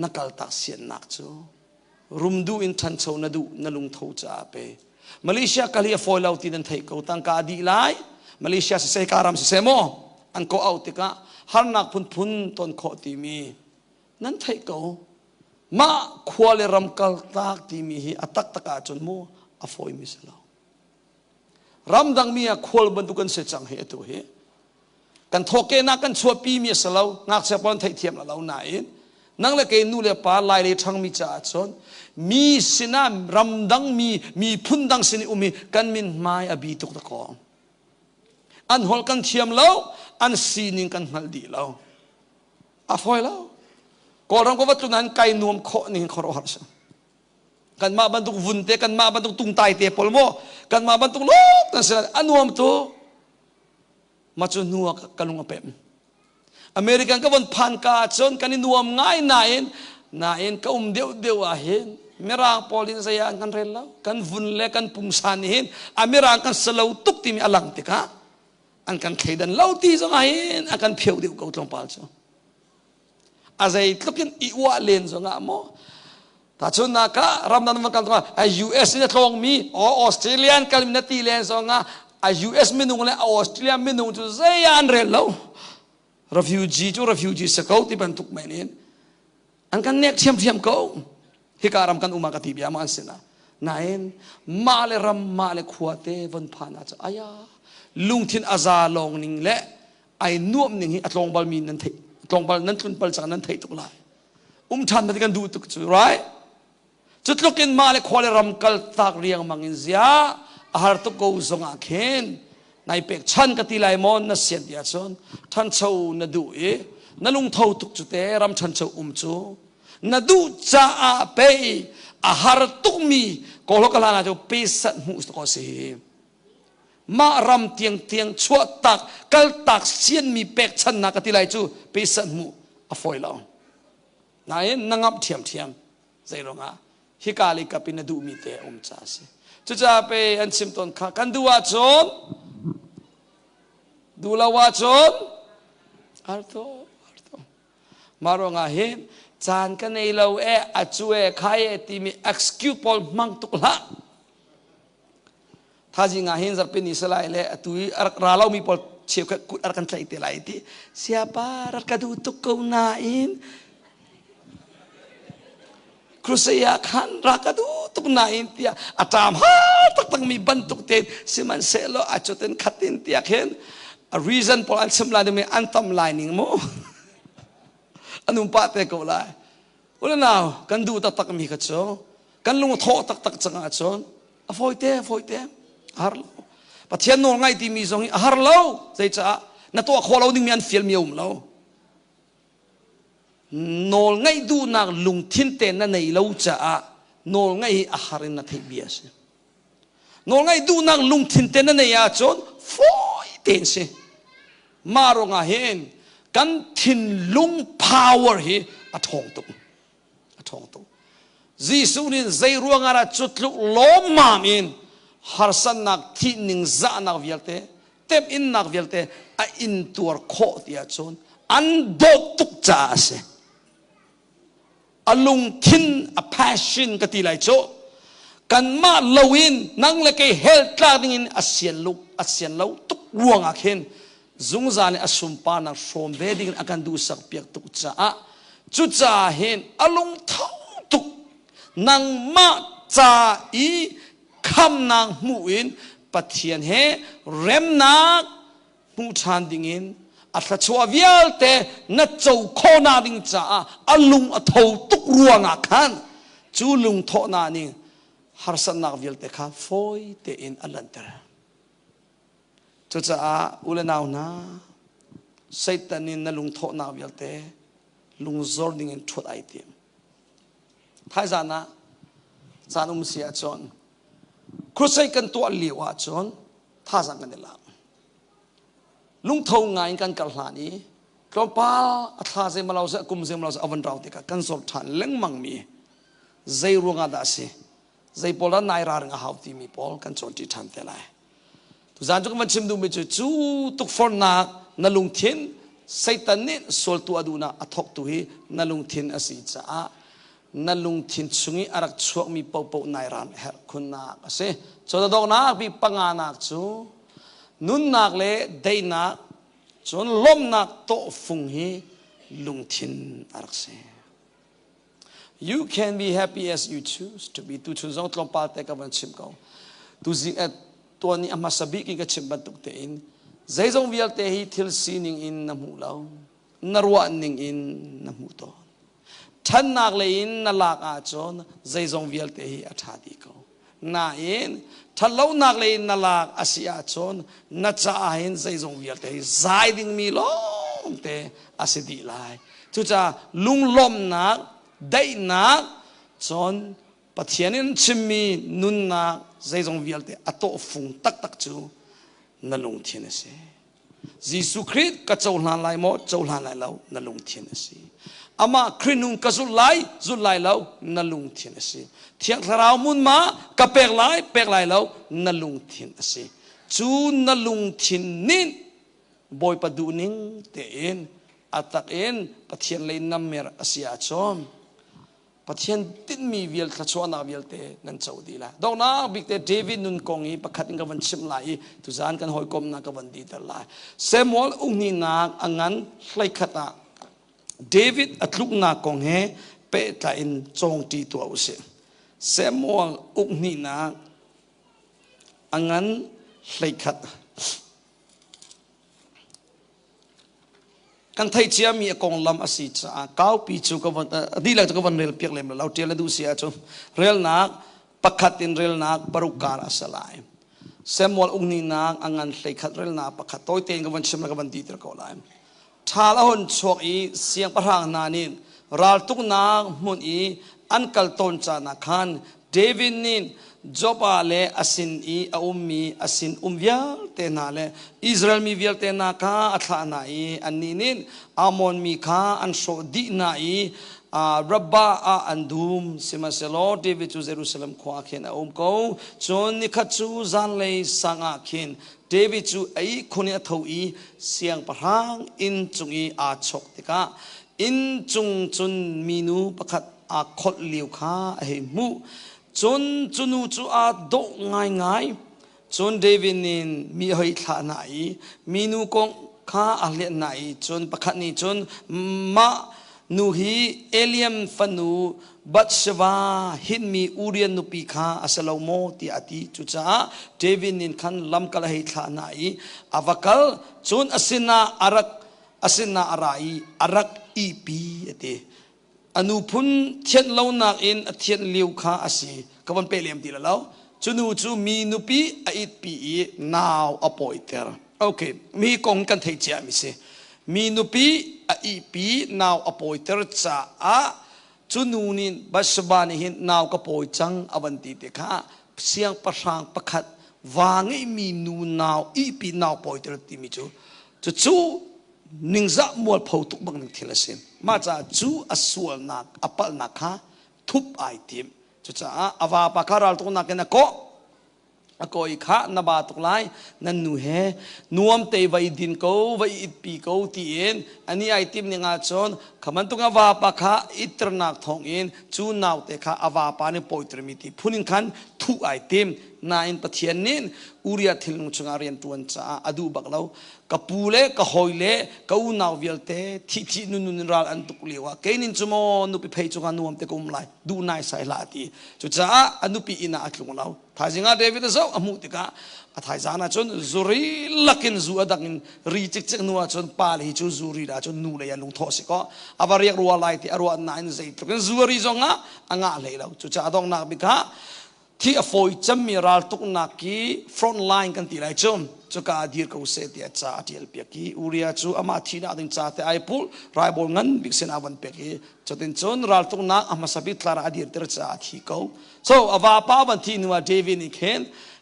na kaltak siannak cu rumdu in ṭhancho na duh na lungtho caah pe Malaysia kal hi a fawi lo ti nan theih ko tangka a dih lai Malaysia siseh ka ram siseh maw an ko auh tikah harnak phunphun ton khawh timi nan theih ko Mah khua le ram kaltak timi hi a taktak ahcun mu a fawimi si lo. Ramdang mi ah khual bantuk kan si cang hi atu hi. Kan thawkehnak kan chuahpi mi a si lo, ngakchia pawl an theihthiam lo nain nang le kei nu le pa lai le ṭhangmi caah cun mi sinah ramdang mi miphun dang sin i um hi kan min hmai a bi tuk dakaw. An holh kan thiam lo, an sining kan hngalh dih lo. A fawi lo. Kawlram ka va tlun an kai nuam khawh ning khuaruahhar si. Kanmah bantuk vun te, kanmah bantuk tungtai te pawl maw, kanmah bantuk lawk kan si a nuam tu. Ma cu hnu ah ka lung a pem. American ka von phan ka cun kan i nuam ngai nain nain ka um deuh deuh ah hin mirang pawl in zei ah an kan rel lo kan vun le kan pungsan hin a mirang kan salo tuk timi a lang tikah an kan thleidan lo ti zong ah hin a kan pheu deuh ko tlawmpal cu a zeitluk in i uah len zong ah maw tahchunnak ah ramdang van kal a US in a tlawngmi o Australian kal na ti len zong ah a US minung le Australia minung cu zei ah an rel lo refugee cu refugee si ko ti bantuk men in an kan nek thiamthiam ko hika ram kan um ah ka ti bia ma an sinah nain mah le ram mah le khua te von phan ah cu aya lungthin aza lawng ning le ai nuam ning hi a tlawng bal mi nan theih tlawng bal nan tlun pal cang nan theih tuk lai um than na kan duh tuk cu right cu tluk in mah le khua le ram kal tak riangmang in zia a har tuk ko zong ah khin nai pek chan ka ti lai maw na sian ti ahcun ṭhancho na duh i na lungtho tuk cu te ram ṭhancho um cu na duh caah pei a har tukmi kawlho ka hlan ah cu pesat hmuh ko si mah ram tiang tiang chuah tak kal tak sianmi pek channak ka ti lai cu pesat hmuh a fawi lo nain na ngamh ṭhiamṭhiam zei ruangah hika le kap in na duhmi te a um ca a si cucaah pe an chim tawn kha kan duh ahcun duh lo ahcun arto arto mah ruangah hin caan ka nei lo e a cu e khai e timi excuse pawl hmang tuk hlah Thaizing ah hin zarhpi ni salai le atu i a rak ra lomi pawl cheukhat kut a rak kan tlaih te lai ti siapa rak ka duh tuk ko nain crusade ah khan ra ka duh tuk nain tiah a ṭam ha taktak mi bantuk te sihmanhsehlaw a cutin khatin tiah khin a reason pawl an chim lai ding an tam lai ning mu an um pah te ko lai unau kan duh taktak mi kha cu kan lung thawh taktak cang ahcun a fawite a fawite a har lo pathian nawl ngai timi zong hi a har lo zeicaah na tuah khawh lo dingmi an fialmi a um lo. Nawl ngaih duhnak lungthin te na nei lo caah nawl ngaih hi a har in na theih bia a si. Nawl ngaih duhnak lungthin te na nei ahcun fawi tein si. Mah ruangah hin kan thinlung power hi a ṭhawng tuk. A ṭhawng tuk. Jesuh nih zei ruangah dah cu tluk lawmmam in harsatnak, thih ningzahnak vialte, temhinnak vialte a intuar khawh ti ahcun an dawt tuk caah a si. A lungthin, a passion ka ti lai cu, kanmah loin nang le kei hell tlak dingin a sian lo, a sian lo tuk ruangah khin zungzal in a sunparnak hrawm ve dingin a kan duhsak piak tuk caah cucaah hin a lungtho tuk nangmah ca i khamnak hmuh in Pathian he remnak hmuh ṭhan dingin a thluachuah vialte na co khawhnak ding caah a lung a tho tuk ruangah khan cu lungthawhnak nih harsatnak vialte kha fawi tein a lanter. Cucaah u le nau hna, Satan in na lungthawhnak vialte lungzor dingin ṭhuat ai tim. Thaizan ah caan um si ahcun crusade kan tuah lio ahcun thazaang kan i lak. Lungtho ngai in kan kal hlan i tlawmpal a thla zeimalo seh kum zeimalo seh a van rau tikah kan zor ṭhan lengmang mi zei ruangah dah a si zei pawl dah nai ralring a hau timi pawl kan cawnṭi ṭhan te lai. Tuzaan cu kan van chim duhmi cu cu tukforhnak na lungthin Satan nih sual tuah duhnak a thawktu hi na lungthin a si caah na lungthin chung i a rak chuakmi paohpaoh nai ral herh khunnak a si. Cawdawknak bik panganak cu nunnak le daihnak cun lawmhnak tawhfung hi lungthin a rak si. You can be happy as you choose to be. Tuchun zong tlawmpal te ka van chim ko. Tuzing tuan i a hmasa bik in ka chim bantuk tein zeizong vialte hi thil sining in na hmu lo. Na ruah ning in na hmu tawn. Ṭhannak lei in na lak ahcun zeizong vialte hi a ṭha dih ko. Nain ṭhatlonak lei in na lak a si ahcun na caah hin zeizong vialte hi zai dingmi lawngte a si dih lai. Cucaah lunglawmhnak, daihnak, cun Pathian in chimmi nunnak zeizong vialte a tawhfung taktak cu na lungthin a si. Jesuh Khrih ka cohlan lai maw cohlan lai lo na lungthin a si. Amah Khrih nung ka zulh lai zulh lai lo na lungthin a si. Thiang Thlarau mun ma ka pek lai pek lai lo na lungthin a si. Cu na lungthin nih Bawipa duhning tein a tak in Pathian lei nammer a si ahcun Pathian tinhmi vial thluachuahnak vialte nan co dih lai. Donghnak bik te David nun kong i pakhat in ka van chimh lai i tuzaan kan hawikomnak ka van diter lai. Samuel ungninak a ngan hleikhat ah David a tluknak kong he pehtlai in cawngṭi tuah usih. Samuel ukhnihnak a ngan 11. Kan theih ciami a konglam a si caah kaupi cu ka van a dihlak cu ka van rel piak lem lo ṭial na duh si ahcun relnak pakhat in relnak paruk kar a si lai. Samuel ungninak a ngan 11 relnak pakhat tawi tein ka van chim ka van diter ko lai. Ṭhal a hun chuak i siangpahrang hna nih raltuknak hmun i an kal tawn caan ah khan David nih Joppa le a sin i a ummi a sin um vialte hna le Israel mi vialte hna kha a thlah hna i annih nih Ammon mi kha an hrawh dih hna i Rabbah ah an dum. Sihmanhsehlaw David cu Jerusalem khua ah khin a um ko. Cun nikhat cu zanlei sang ah khin David cu a ihkhun in a tho i siangpahrang inn cung i aa chawk tikah inn cung cun minu pakhat aa kholh lio kha a hei hmuh. Cun cu nu cu aa dawh ngaingai. Cun David nih mi a hei thlah hna i minu kong kha a hliah hna i cun pakhat nih cun mah nu hi Eliam fanu Bathsheba hinmi Uriah nupi kha a si lo maw tiah a ti. Cucaah David nih khan lamkal a hei thlah hna i a va kal. Cun a sinah a rak a sinah a ra i a rak ihpi a ti. A nu phun thianh lonak in a thianh lio kha a si. Ka von pe lem ti lo. Cu nu cu mi nupi a itpi i nau a pawiter. Okay, mi kong kan theih cia mi si. Mi nupi a ihpi nau a pawiter caah cu nu nih Bathsheba nih hin nau ka pawi cang a van ti te kha siangpahrang pakhat va ngeihmi nu nau ihpi nau pawiter timi cu cucu ningzah mualpho tuk bang ding thil a si. Mah caah cu a sualnak a palhnak kha thup ai tim. Cucaah a vapa kha raltuknak in a kawh. A kawi kha na ba tuk lai nan nu he nuam te vai din ko vai itpi ko tiin ani ai tim ning ahcun kha bantuk a vapa kha itternak thawng in cu naute kha a vapa nih pawitermi ti phun in khan thuh ai tim. Nain Pathian nih Uriah thinlung chungah rian ṭuan caah a duh bak lo. Ka pu le ka hawi le ka unau vialte thih thih nun nun in ral an tuk lio ah kei nin cu maw nupi phei cungah nuam te ka um lai duh nai sai hlah ti. Cucaah a nupi inn ah a tlung lo. Thaizing ah David a zoh a hmuh tikah a thaizan ah cun zuri lakin zu a dang in ri cikcek hnu ah cun pa le hi cu zu ri ah cun nu lei ah lungthawh si kaw a va riak rua lai ti a ruah nain zeitluk in zu a ri zong ah a ngah hlei lo. Cucaah a donghnak bik ah thi a fawi cemmi raltuknak i front line kan ti lai cu cuka ah dir ko seh tiah ca a ṭial piak i Uriah cu amah thihnak ding ca te ai pulh raibawl ngan bik sin a van pek i cutin cun raltuknak a hmasa bik tlar ah a dirter caah a thi ko. So a vapa van thih hnu ah David nih khin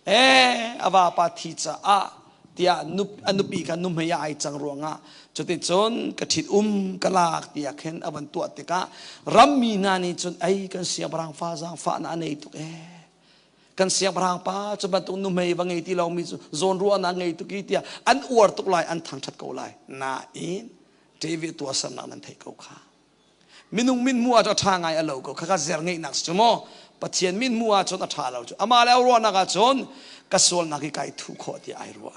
ee a vapa thi caah tiah a nupi kha nuhmei ah ai cang ruangah cuticun ka ṭhit um ka lak tiah khin a van tuah tikah rammi hna nih cun ei kan siangpahrang fa zaangfahnak a nei tuk ee kan siangpahrang pa cu bantuk nuhmei va ngei ti lomi cu zawnruahnak ngei tuk i tiah an uar tuk lai an thangṭhat ko lai. Nain David tuahsernak nan theih ko kha. Minung min hmuh ahcun a ṭha ngai a lo ko. Khakha zer ngeihnak si cu maw? Pathian min hmuh ahcun a ṭha lo cu. Amah le a ruahnak ahcun ka sualnak hi kai thuh khawh tiah ai ruah.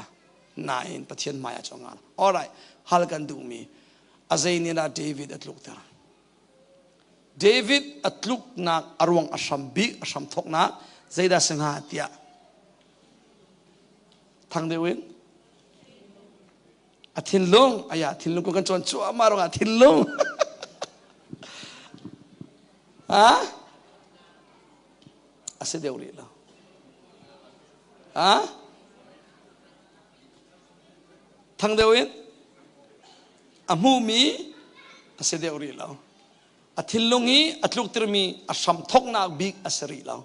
Nain Pathian hmai ah cun ngal. Alright, hal kan duhmi a zei nih dah David a tlukter? David a tluknak a ruang a hram bik a hram thawknak zeidah si hnga tiah thang deuh in A thinlung, aya thinlung ko kan cawn cuahmah ruangah thinlung. Ha? A si deuh rih lo. Ha? Thang deuh in a hmuhmi a si deuh rih lo. A thinlung i a tluktirmi a hram thoknak bik a si rih lo.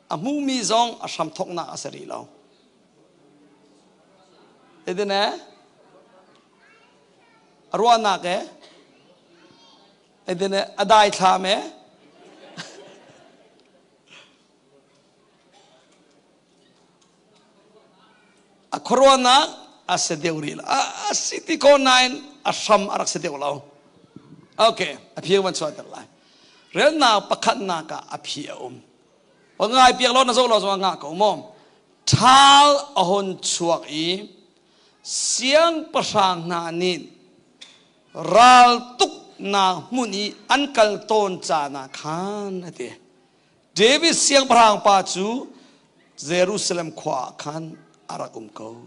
A hmumi zong a hramthawknak a si rih lo. Edene a ruahnak e edene a daithlam e a khuaruahnak a si deuh rih lo. A si ti ko nain a hram a rak si deuh lo. Okay, a phi van chuahter lai. Relnak pakhatnak ah a phi a um. Wa ngai piak lo na zoh lo zong ngah ko maw? Ṭhal a hon chuak i siangpahrang hna nih ral tuknak hmun i an kal tawn caan ah khan a ti. David siangpahrang pa cu Jerusalem khua ah khan a rak um ko.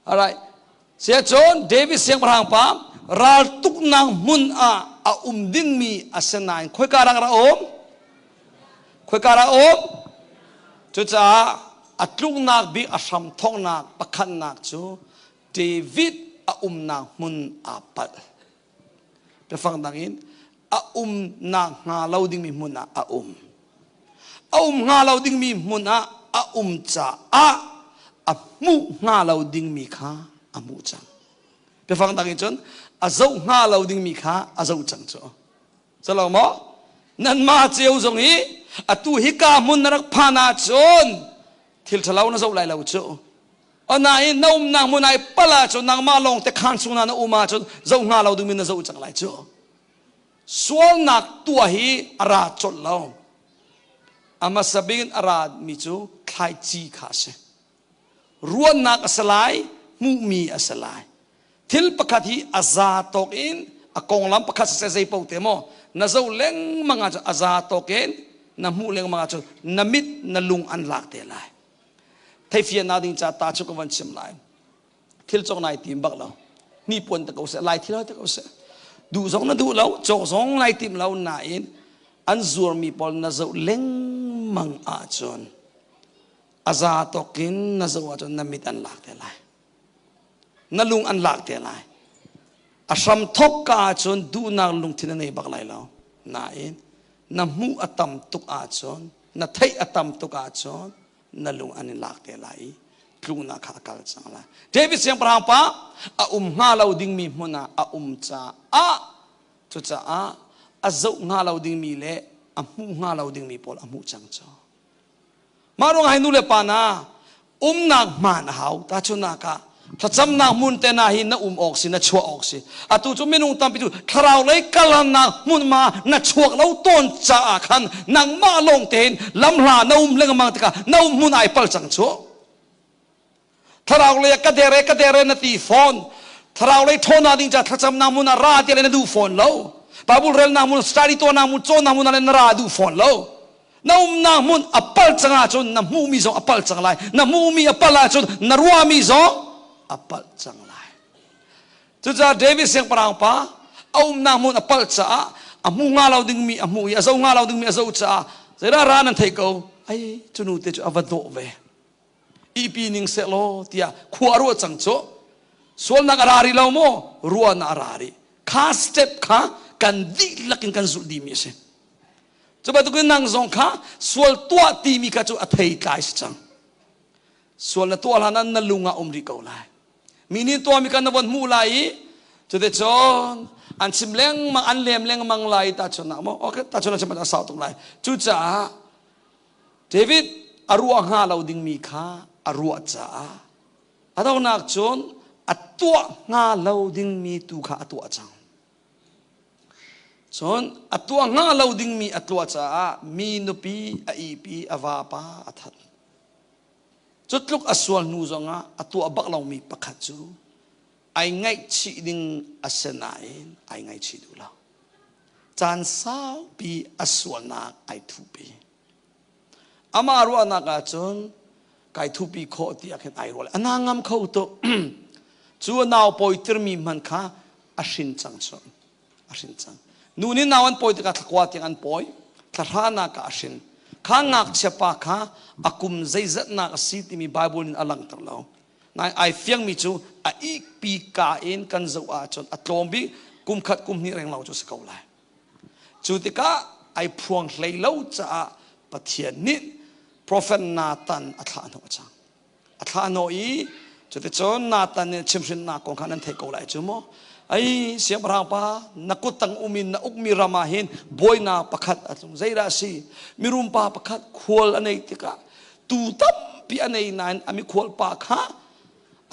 Alright. Siacun David siangpahrang pa raltuknak hmun ah a um dingmi a si nain khoika rak ra um? Khoika rak um? Cucaah a tluknak bik a hram thawknak pakhatnak cu David a umnak hmun aa palh. Biafang dang in a umnak hnga lo dingmi hmun ah a um. A um hnga lo dingmi hmun ah a um caah a hmuh hnga lo dingmi kha a hmuh cang. Biafang dang in cun a zoh hnga lo dingmi kha a zoh cang cu. Calo maw? Nanmah ceu zong hi atu hika hmun na rak phan ahcun thil ṭhalo na zoh lai lo cu. Nain na umnak hmun ai pal ahcun nangmah lawng te khaan chung na um ahcun zoh hnga lo dingmi na zoh cang lai cu. Sualnak tuah hi a ra colh lo. A hmasa bik in a ra mi cu thlaici kha a si. Ruahnak a si lai, hmuhmi a si lai. Thil pakhat hi a za tawk in a konglam pakhat siseh zei paoh te maw na zoh lengmang ahcun a za tawk in na hmuh lengmang ahcun na mit na lung an lak te lai. Theifiannak ding ca ta cu ka van chim lai. Thil cawk nai tim bak lo. Hnipuan te ko seh, lai thil te ko seh. Duh zong na duh lo, cawk zong lai tim lo nain an zuarmi pawl na zoh lengmang ahcun a za tawk in na zoh ahcun na mit an lak te lai. Na lung an lak te lai. A hram thok ka ahcun duhnak lungthin na nei bak lai lo. Nain na hmuh a tam tuk ahcun, na theih a tam tuk ahcun na lung an in lak te lai i tlungnak kha a kal cang lai. David siangpahrang pa a um hnga lo dingmi hmun ah a um caah cucaah a zoh hnga lo dingmi le a hmuh hnga lo dingmi pawl a hmuh cang cu. Mah ruangah hi nu le pa na umnak hmaan a hau. Tahchunhnak ah thlacamnak hmun te na hi na um awk si, na chuah awk si. Atu cu minung tampi cu thlarau lei kalannak hmunhma na chuak lo tawn caah khan nangmah lawng tein lamhla na um lengmang tikah na um hmun ai pal cang cu. Thlarau lei ah ka dere ka dere na ti fawn. Thlarau lei ṭhawnnak ding caah thlacamnak hmun ah ra ti le na duh fawn lo. Bible relnak hmun, study tuahnak hmun, cawnnak hmun ah le na ra duh fawn lo. Na umnak hmun a pal cang ahcun na hmuhmi zong a pal cang lai. Na hmuhmi a pal ahcun na ruahmi zong a palh cang lai. Cucaah David siangpahrang pa a umnak hmun a palh caah a hmu hnga lo dingmi a hmuh i a zoh hnga lo dingmi a zoh caah zeidah ra nan theih ko ai cu nu te cu a va dawh ve ihpi ning sehlaw tiah khua a ruah cang cu sualnak a ra rih lo maw ruahnak a ra rih kha step kha kan dihlak in kan zulh dihmi a si cu bantukin nang zong kha sual tuah timi kha cu a theitlai si cang sual na tuah hlan ah na lung ah um rih ko lai mi nih tuahmi kha na von hmuh lai i cuticun an chim lengmang an lem lengmang lai ta chun nak maw okay ta chun chim a sau tuk lai cucaah David a ruah hnga lo dingmi kha a ruah caah a donghnak cun a tuah hnga lo dingmi tu kha a tuah cang. Cun a tuah hnga lo dingmi a tuah caah mi nupi a ihpi a vapa a that. Cu tluk a sual hnu zongah a tuah bak lomi pakhat cu ai ngaihchih ding a si nain ai ngaihchih duh lo. Caan saupi a sualnak ai thupi. Amah ruahnak ahcun kai thupi khawh tiah khin ai ruah. A na ngam kho tuk. Cu a nau pawi tirmi hmanh kha a hrin cang cu. A hrin cang. Nu nih nau an pawi tikah thlakua tiang an pawi. Thlahranak ah a hrin. Kha ngakchia pa kha a kum zeizatnak a si timi Bible in a langhter lo. Nai ai fiangmi cu a ikpi ka in kan zoh ahcun a tlawm bik kum khat kum hnih renglo cu si ko lai. Cu tikah ai phuang hlei lo caah Pathian nih profet Nathan a thlah hnawh cang. A thlah hnawh i cuticun Nathan nih chimhrinnak kong kha nan theih ko lai cu maw? Ai siangpahrang pa na kuttang um in na ukmi ram ah hin buainak pakhat a tlung. Zeidah a si? Mirum pa pakhat khual a neih tikah tu tampi a nei nain a mikhual pa kha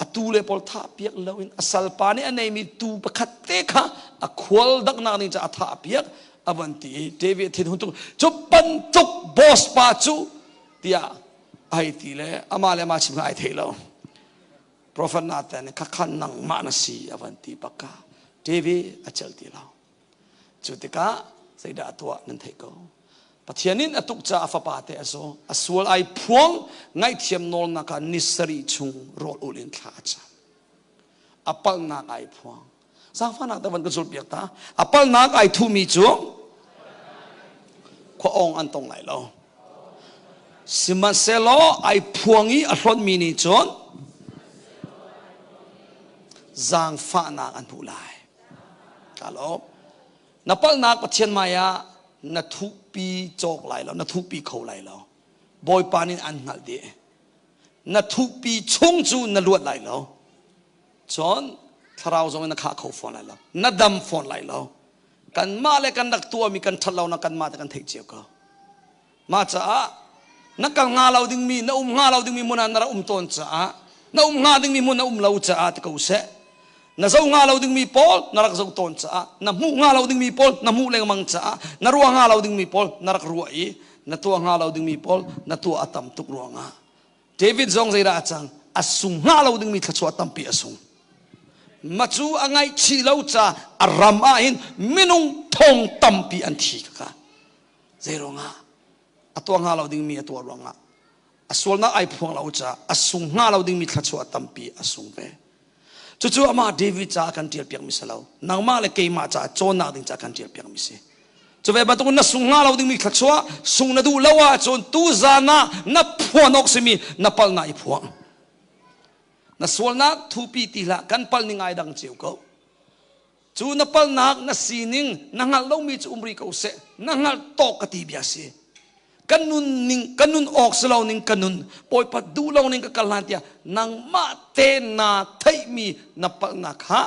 a tu le pawl thah piak loin a salpa nih a neimi tu pakhat te kha a khual daknak ding caah a thah piak a van ti i David thin hun tuk cu bantuk boss pa cu tiah ai ti le amah le amah chim kha ai thei lo Prophet Nathan nih khakhan nangmah na si a van ti bak ka David a cel ti lo Cu tikah zeidah a tuah nan theih ko. Pathian in a tuk caah a fapa te a zaw. A sual ai phuang ngaihthiam nawlnak ah ni sarih chung rawl ul in thla a cam. A palhnak ai phuang. Zaangfahnak te van ka zulh piak ta. A palhnak ai thumi cu khua ong an tong lai lo. Sihmanhsehlaw ai phuang i a hlonhmi nih cun zaangfahnak an hmuh lai. Ka lawm. Na palhnak Pathian hmai ah na thuhpi cawk lai lo, na thuhpi kho lai lo. Bawipa nih an hngalh dih. Na thuhpi chung cu na luat lai lo. Cun thlarau zong in na khah kho fawn lai lo. Na dam fawn lai lo. Kanmah le kan rak tuahmi kan ṭhat lonak kanmah te kan theih cio ko. Mah caah na kal hnga lo dingmi, na um hnga lo dingmi hmun ah na rak um tawn caah, na um hnga dingmi hmun na um lo caah ti ko seh. Na zoh hnga lo dingmi pawl na rak zoh tawn caah, na hmuh hnga lo dingmi pawl na hmuh lengmang caah, na ruah hnga lo dingmi pawl na rak ruah i na tuah hnga lo dingmi pawl na tuah a tam tuk ruangah David zong zeidah a cang? A sung hnga lo dingmi thluachuah tampi a sung. Ma cu a ngaihchih lo ca a ram ah hin minung thong tampi an thi kaka. Zei ruangah? A tuah hnga lo dingmi a tuah ruangah a sualnak ai phuang lo caah a sung hnga lo dingmi thluachuah tampi a sung ve. Cucu amah David caah kan ṭial piakmi si lo. Nangmah le keimah caah cawnnak ding caah kan ṭial piakmi si. Cu ve bantuk na sung hnga lo dingmi thluachuah sung na duh lo ahcun tuzan ah na phuan awk simi na palhnak i phuang. Na sualnak thupi ti hlah, kan pal ning ai dang cio ko. Cu na palnak na sining na hngalh lomi cu um rih ko seh. Na hngalh tawk ka ti bia si. Kan nun ning kan nun awk si lo ning ka nun Bawipa duh lo ning ka kal hlan tiah nangmah te na theihmi na palhnak kha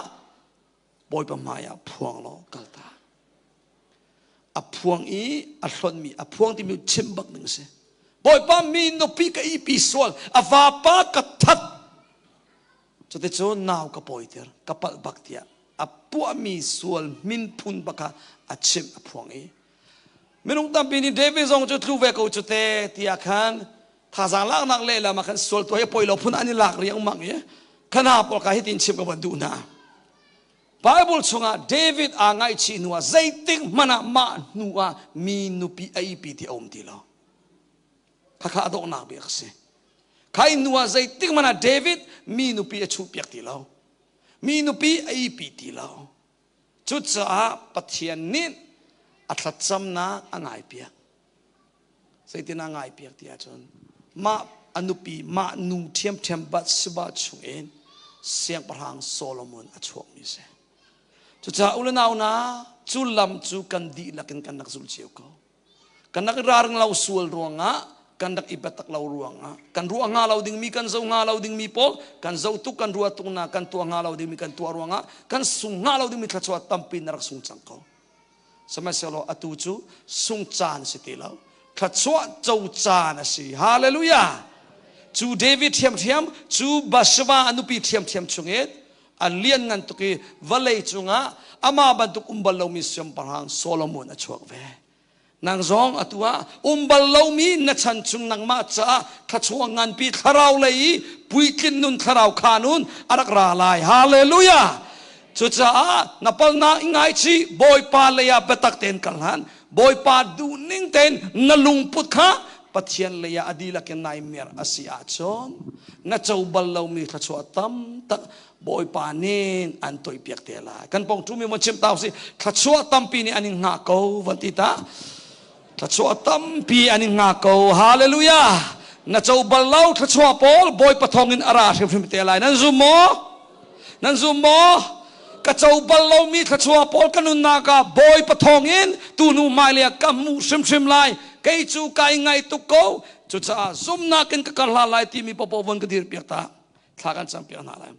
Bawipa hmai ah phuang law kal ta. A phuang i a hlonhmi a phuang timi chim bak ding si. Bawipa mi nupi ka ipi sual a vapa ka that. Cuticun nau ka pawiter ka palh bak tiah a puahmi sual min phun bak kha a chimh a phuang i minung tampi nih David zong cu tlu ve ko cu te tiah khan thazaang laknak lehlam ah khan sual tuah hi poi lo phun an i lak riangmang i khana pawl ka hitin chim ka van duh hna. Bible chungah David aa ngaihchih hnu ah zeitik hmanh ah mah hnu ah mi nupi a ipi ti a um ti lo. Khakha a donghnak bik a si. Khai hnu ah zeitik hmanh ah David mi nupi a chuhpiak ti lo. Mi nupi a ipi ti lo. Cucaah Pathian nih a thlacamnak a ngaipiak. Zeitin a ngaipiak ti ahcun mah a nupi mah nu ṭhiamṭhiam Bathsheba chungin siangpahrang Solomon a chuakmi a si. Cucaah u le nau hna, cu lam cu kan dihlak in kan rak zul cio ko. Kan rak i ralring lo sual ruangah, kan rak i biatak lo ruangah, kan ruah hnga lo dingmi, kan zoh hnga lo dingmi pawl, kan zoh tuk, kan ruah tuk na, kan tuah hnga lo dingmi kan tuah ruangah, kan sung hnga lo dingmi thluachuah tampi na rak sung cang ko. Sihmanhsehlaw atu cu sung caan si ti lo. Thluachuah co caan a si. Hallelujah! Cu David ṭhiamṭhiam, cu Bathsheba a nupi ṭhiamṭhiam chungin a lianngan tuk i vawlei cungah amah bantuk um bal lomi siangpahrang Solomon a chuak ve. Nang zong atu ah um bal lomi na chan chung nangmah caah thluachuah nganpi thlarau lei i puitlin nun thlarau kha nun a rak ra lai. Hallelujah! Cucaah na palnak i ngaichih Bawipa lei ah biatak tein kal hlan. Bawipa duhning tein na lungput kha Pathian lei ah a dihlak in nai mer a si ahcun na co bal lomi thluachuah tam tak Bawipa nih an toihpiak te lai. Kan pong ṭumi mo chim ta usih thluachuah tampi nih an in hngah ko van ti ta. Thluachuah tampi an in hngah ko. Hallelujah. Na co bal lo thluachuah pawl Bawipa thawng in a ra hrimhrim te lai. Nan zum maw? Nan zum maw? Ka co bal lomi thluachuah pawl ka nunnak ah Bawipa thawng in tu hnu hmailei ah ka hmuh hrimhrim lai. Kei cu kai ngai tuk ko. Cucaah zumnak in ka kar hlah lai timi popo von ka dir piak ta. Thla kan cam piak hna lai.